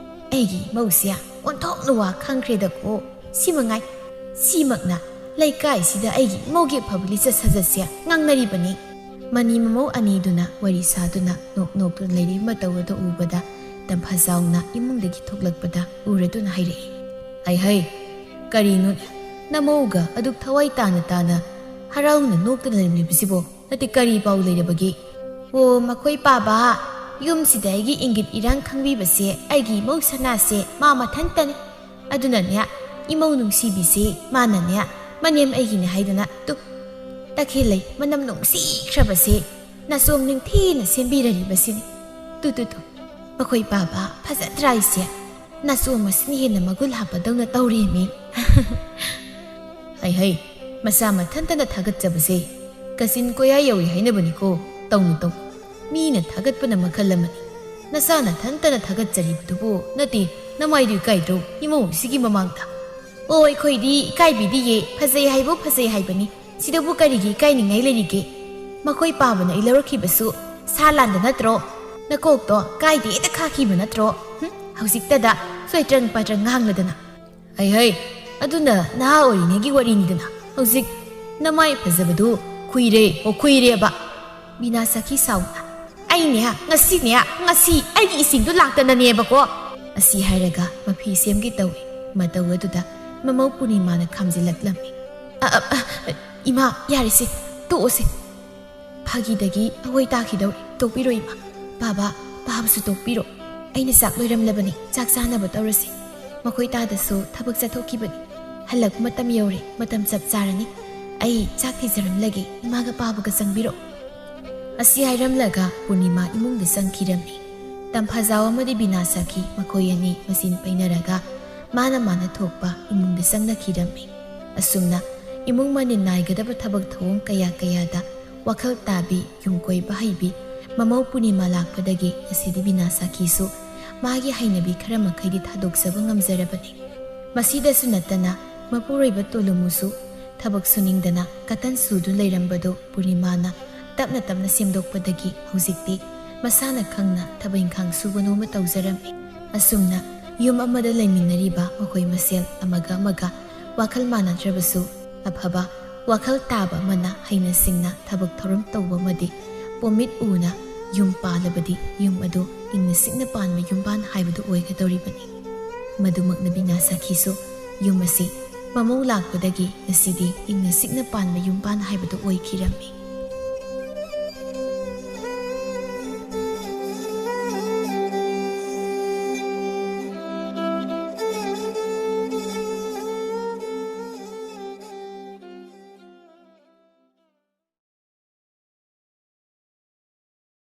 "ꯑꯩꯒꯤ ꯏꯃꯧꯁꯦ ꯑꯣꯟꯊꯣꯛꯅ ꯋꯥ ꯈꯪꯈ꯭ꯔꯦꯗꯀꯣ꯫ ꯁꯤ ꯃꯉꯥꯏ, ꯁꯤꯃꯛꯅ ꯂꯩꯀꯥꯏꯁꯤꯗ ꯑꯩꯒꯤ ꯏꯃꯧꯒꯤ ꯑꯐꯕ ꯂꯤꯆꯠ ꯁꯥꯖꯠꯁꯦ ꯉꯥꯡꯅꯔꯤꯕꯅꯤ꯫" ꯃꯅꯤ ꯃꯃꯧ ꯑꯅꯤꯗꯨꯅ ꯋꯥꯔꯤ ꯁꯥꯗꯨꯅ ꯅꯣꯛ ꯅꯣꯛꯇꯨꯅ ꯂꯩꯔꯤꯕ ꯃꯇꯧ ꯑꯗꯨ ꯎꯕꯗ ꯇꯝꯐꯥꯖꯥꯎꯅ ꯏꯃꯨꯡꯗꯒꯤ ꯊꯣꯛꯂꯛꯄꯗ ꯎꯔꯗꯨꯅ ꯍꯥꯏꯔꯛꯏ, "ꯍꯩ ꯍꯩ, ꯀꯔꯤꯅꯣꯅꯦ? ꯅꯃꯧꯒ ꯑꯗꯨꯛ ꯊꯋꯥꯏ ꯇꯥꯅ ꯇꯥꯅ ꯍꯔꯥꯎꯅ ꯅꯣꯛꯇꯨꯅ ꯂꯩꯔꯝꯂꯤꯕꯁꯤꯕꯣ? ꯅꯠꯇꯦ, ꯀꯔꯤ ꯄꯥꯎ ꯂꯩꯔꯕꯒꯦ?" "ꯑꯣ, ꯃꯈꯣꯏ ꯄꯥꯕ, ꯌꯨꯝꯁꯤꯗ ꯑꯩꯒꯤ ꯏꯪꯒꯤꯠ ꯏꯔꯥꯡ ꯈꯪꯕꯤꯕꯁꯦ ꯑꯩꯒꯤ ꯏꯃꯧ ꯁꯅꯥꯁꯦ ꯃꯥ ꯃꯊꯟꯇꯅꯤ꯫ ꯑꯗꯨꯅꯅꯦ, ꯏꯃꯧ ꯅꯨꯡꯁꯤꯕꯤꯁꯦ ꯃꯥꯅꯅꯦ, ꯃꯅꯦꯝ ꯑꯩꯒꯤꯅꯦ ꯍꯥꯏꯗꯨꯅ ꯇꯨ ꯇꯈꯦꯜꯂꯩ ꯃꯅꯝ ꯅꯨꯡꯁꯤꯈ꯭ꯔꯕꯁꯦ ꯅꯥꯆꯣꯝ ꯅꯤꯡꯊꯤꯅ ꯁꯦꯝꯕꯤꯔꯔꯤꯕꯁꯤꯅꯤ꯫ ꯇꯨ, ꯇꯨ, ꯇꯨ, ꯃꯈꯣꯏ ꯄꯥꯕ, ꯐꯖꯗ꯭ꯔꯥ ꯑꯩꯁꯦ? ꯅꯥꯆꯣꯝ ꯑꯁꯤꯅ ꯍꯦꯟꯅ ꯃꯒꯨꯟ ꯍꯥꯞꯄꯗꯧꯅ ꯇꯧꯔꯦꯃꯤ꯫" "ꯍꯩ ꯍꯩ, ꯃꯁꯥ ꯃꯊꯟꯇꯅ ꯊꯥꯒꯠꯆꯕꯁꯦ ꯀꯥꯆꯤꯟ ꯀꯣꯌꯥ ꯌꯧꯏ ꯍꯥꯏꯅꯕꯅꯤꯀꯣ꯫ ꯇꯧꯅꯨ ꯇꯧꯅꯨ, ꯃꯤꯅ ꯊꯥꯒꯠꯄꯅ ꯃꯈꯜ ꯑꯃꯅꯤ꯫ ꯅꯁꯥ ꯅꯊꯟꯇꯅ ꯊꯥꯒꯠꯆꯔꯤꯕꯗꯨꯕꯨ ꯅꯠꯇꯦ, ꯅꯃꯥꯏꯗꯨ ꯏꯀꯥꯏꯗ꯭ꯔꯣ ꯏꯃꯧꯁꯤꯒꯤ ꯃꯃꯥꯡꯗ? ꯑꯣ, ꯑꯩꯈꯣꯏꯗꯤ ꯏꯀꯥꯏꯕꯤꯗꯤꯌꯦ, ꯐꯖꯩ ꯍꯥꯏꯕꯨ ꯐꯖꯩ ꯍꯥꯏꯕꯅꯤ꯫ ꯁꯤꯗꯕꯨ ꯀꯔꯤꯒꯤ ꯏꯀꯥꯏꯅꯤꯡꯉꯥꯏ ꯂꯩꯔꯤꯒꯦ? ꯃꯈꯣꯏ ꯄꯥꯕꯅ ꯑꯩ ꯂꯧꯔꯛꯈꯤꯕꯁꯨ ꯁꯥ ꯂꯥꯟꯗ ꯅꯠꯇ꯭ꯔꯣ? ꯅꯀꯣꯛꯇꯣ ꯀꯥꯏꯗꯦꯗ ꯈꯥꯛꯈꯤꯕ ꯅꯠꯇ꯭ꯔꯣ? ꯍꯨꯝ, ꯍꯧꯖꯤꯛꯇꯗ ꯁꯣꯏꯇ꯭ꯔꯪ ꯄꯥꯇ꯭ꯔꯪ ꯉꯥꯡꯂꯗꯅ꯫ ꯍꯩ ꯍꯩ, ꯑꯗꯨꯅ ꯅꯍꯥ ꯑꯣꯏꯔꯤꯉꯩꯒꯤ ꯋꯥꯔꯤꯅꯤꯗꯅ꯫ ꯍꯧꯖꯤꯛ ꯅꯃꯥꯏ ꯐꯖꯕꯗꯨ ꯈꯨꯏꯔꯦ, ꯑꯣ, ꯈꯨꯏꯔꯦꯕ꯫ ꯕꯤꯅꯥ ꯁꯈꯤ ꯁꯥꯎꯅ꯫ ꯑꯩꯅꯦ, ꯉꯁꯤꯅꯦ, ꯉꯁꯤ ꯑꯩꯒꯤ ꯏꯁꯤꯡꯗꯨ ꯂꯥꯛꯇꯅꯅꯦꯕꯀꯣ꯫ ꯑꯁꯤ ꯍꯥꯏꯔꯒ ꯃꯐꯤ ꯁꯦꯝꯒꯦ ꯇꯧꯏ꯫ ꯃꯇꯧ ꯑꯗꯨꯗ ꯃꯃꯧ ꯄꯨꯔꯅꯤꯃꯥꯅ ꯈꯥꯝꯖꯤꯜꯂꯛꯂꯝꯃꯤ꯫ "ꯑ, ꯑ, ꯑ, ꯏꯃꯥ, ꯌꯥꯔꯦꯁꯦ, ꯇꯣꯛꯑꯣꯁꯦ꯫ ꯐꯥꯒꯤꯗꯒꯤ ꯑꯋꯣꯏ ꯇꯥꯈꯤꯗꯧꯔꯦ꯫ ꯇꯣꯛꯄꯤꯔꯣ ꯏꯃꯥ꯫ ꯕꯥꯕꯥ, ꯕꯥꯕꯁꯨ ꯇꯣꯛꯄꯤꯔꯣ꯫ ꯑꯩꯅ ꯆꯥꯛ ꯂꯣꯏꯔꯝꯂꯕꯅꯤ, ꯆꯥꯛ ꯆꯥꯅꯕ ꯇꯧꯔꯁꯤ꯫ ꯃꯈꯣꯏ ꯇꯥꯗꯁꯨ ꯊꯕꯛ ꯆꯠꯊꯣꯛꯈꯤꯕꯅꯤ꯫ ꯍꯜꯂꯛꯄ ꯃꯇꯝ ꯌꯧꯔꯦ, ꯃꯇꯝ ꯆꯞ ꯆꯥꯔꯅꯤ꯫ ꯑꯩ ꯆꯥꯛ ꯊꯤꯖꯔꯝꯂꯒꯦ, ꯏꯃꯥꯒ ꯕꯥꯕꯥꯒ ꯆꯪꯕꯤꯔꯣ꯫" ꯑꯁꯤ ꯍꯥꯏꯔꯝꯂꯒ ꯄꯨꯔꯅꯤꯃꯥ ꯏꯃꯨꯡꯗ ꯆꯪꯈꯤꯔꯝꯃꯤ꯫ ꯇꯝꯐꯥꯖꯥꯎ ꯑꯃꯗꯤ ꯕꯤꯅꯥ ꯁꯈꯤ ꯃꯈꯣꯏ ꯑꯅꯤ ꯃꯆꯤꯟ ꯄꯩꯅꯔꯒ ꯃꯥꯅ ꯃꯥꯅ ꯊꯣꯛꯄ ꯏꯃꯨꯡꯗ ꯆꯪꯅꯈꯤꯔꯝꯃꯤ꯫ ꯑꯁꯨꯝꯅ ꯏꯃꯨꯡ ꯃꯅꯤꯜ ꯅꯥꯏꯒꯗꯕ ꯊꯕꯛ ꯊꯧꯑꯣꯡ ꯀꯌꯥ ꯀꯌꯥꯗ ꯋꯥꯈꯜ ꯇꯥꯕꯤ, ꯌꯨꯝ ꯀꯣꯏꯕ ꯍꯩꯕꯤ ꯃꯃꯧ ꯄꯨꯔꯅꯤꯃꯥ ꯂꯥꯛꯄꯗꯒꯤ ꯉꯁꯤꯗꯤ ꯕꯤꯅꯥ ꯁꯈꯤꯁꯨ ꯃꯥꯒꯤ ꯍꯩꯅꯕꯤ ꯈꯔ ꯃꯈꯩꯗꯤ ꯊꯥꯗꯣꯛꯆꯕ ꯉꯝꯖꯔꯕꯅꯤ꯫ ꯃꯁꯤꯗꯁꯨ ꯅꯠꯇꯅ ꯃꯄꯨꯔꯣꯏꯕ ꯇꯣꯂꯨꯃꯨꯁꯨ ꯊꯕꯛ ꯁꯨꯅꯤꯡꯗꯅ ꯀꯇꯟ ꯁꯨꯗꯨꯅ ꯂꯩꯔꯝꯕꯗꯨ ꯄꯨꯔꯅꯤꯃꯥꯅ ꯇꯞꯅ ꯇꯞꯅ ꯁꯦꯝꯗꯣꯛꯄꯗꯒꯤ ꯍꯧꯖꯤꯛꯇꯤ ꯃꯁꯥꯅ ꯈꯪꯅ ꯊꯕꯛ ꯏꯪꯈꯥꯡ ꯁꯨꯕ ꯅꯣꯝꯕ ꯇꯧꯖꯔꯝꯃꯤ꯫ ꯑꯁꯨꯝꯅ ꯌꯨꯝ ꯑꯃꯗ ꯂꯩꯃꯤꯟꯅꯔꯤꯕ ꯃꯈꯣꯏ ꯃꯁꯦꯜ ꯑꯃꯒ ꯑꯃꯒ ꯋꯥꯈꯜ ꯃꯥꯟꯅꯗ꯭ꯔꯕꯁꯨ ꯑꯐꯕ ꯋꯥꯈꯜ ꯇꯥꯕ ꯑꯃꯅ ꯍꯩꯅ ꯁꯤꯡꯅ ꯊꯕꯛ ꯊꯧꯔꯝ ꯇꯧꯕ ꯑꯃꯗꯤ ꯄꯣꯃꯤꯠ ꯎꯅ ꯌꯨꯝ ꯄꯥꯜꯂꯕꯗꯤ ꯌꯨꯝ ꯑꯗꯨ ꯏꯪꯅ ꯆꯤꯛꯅ ꯄꯥꯟꯕ ꯌꯨꯝꯕꯥꯟ ꯍꯥꯏꯕꯗꯨ ꯑꯣꯏꯒꯗꯧꯔꯤꯕꯅꯤ꯫ ꯃꯗꯨꯃꯛꯅ ꯕꯤꯅꯥ ꯁꯈꯤꯁꯨ ꯌꯨꯝ ꯑꯁꯤ ꯃꯃꯧ ꯂꯥꯛꯄꯗꯒꯤ ꯉꯁꯤꯗꯤ ꯏꯪꯅ ꯆꯤꯛꯅ ꯄꯥꯟꯕ ꯌꯨꯝꯕꯥꯟ ꯍꯥꯏꯕꯗꯨ ꯑꯣꯏꯈꯤꯔꯝꯃꯤ꯫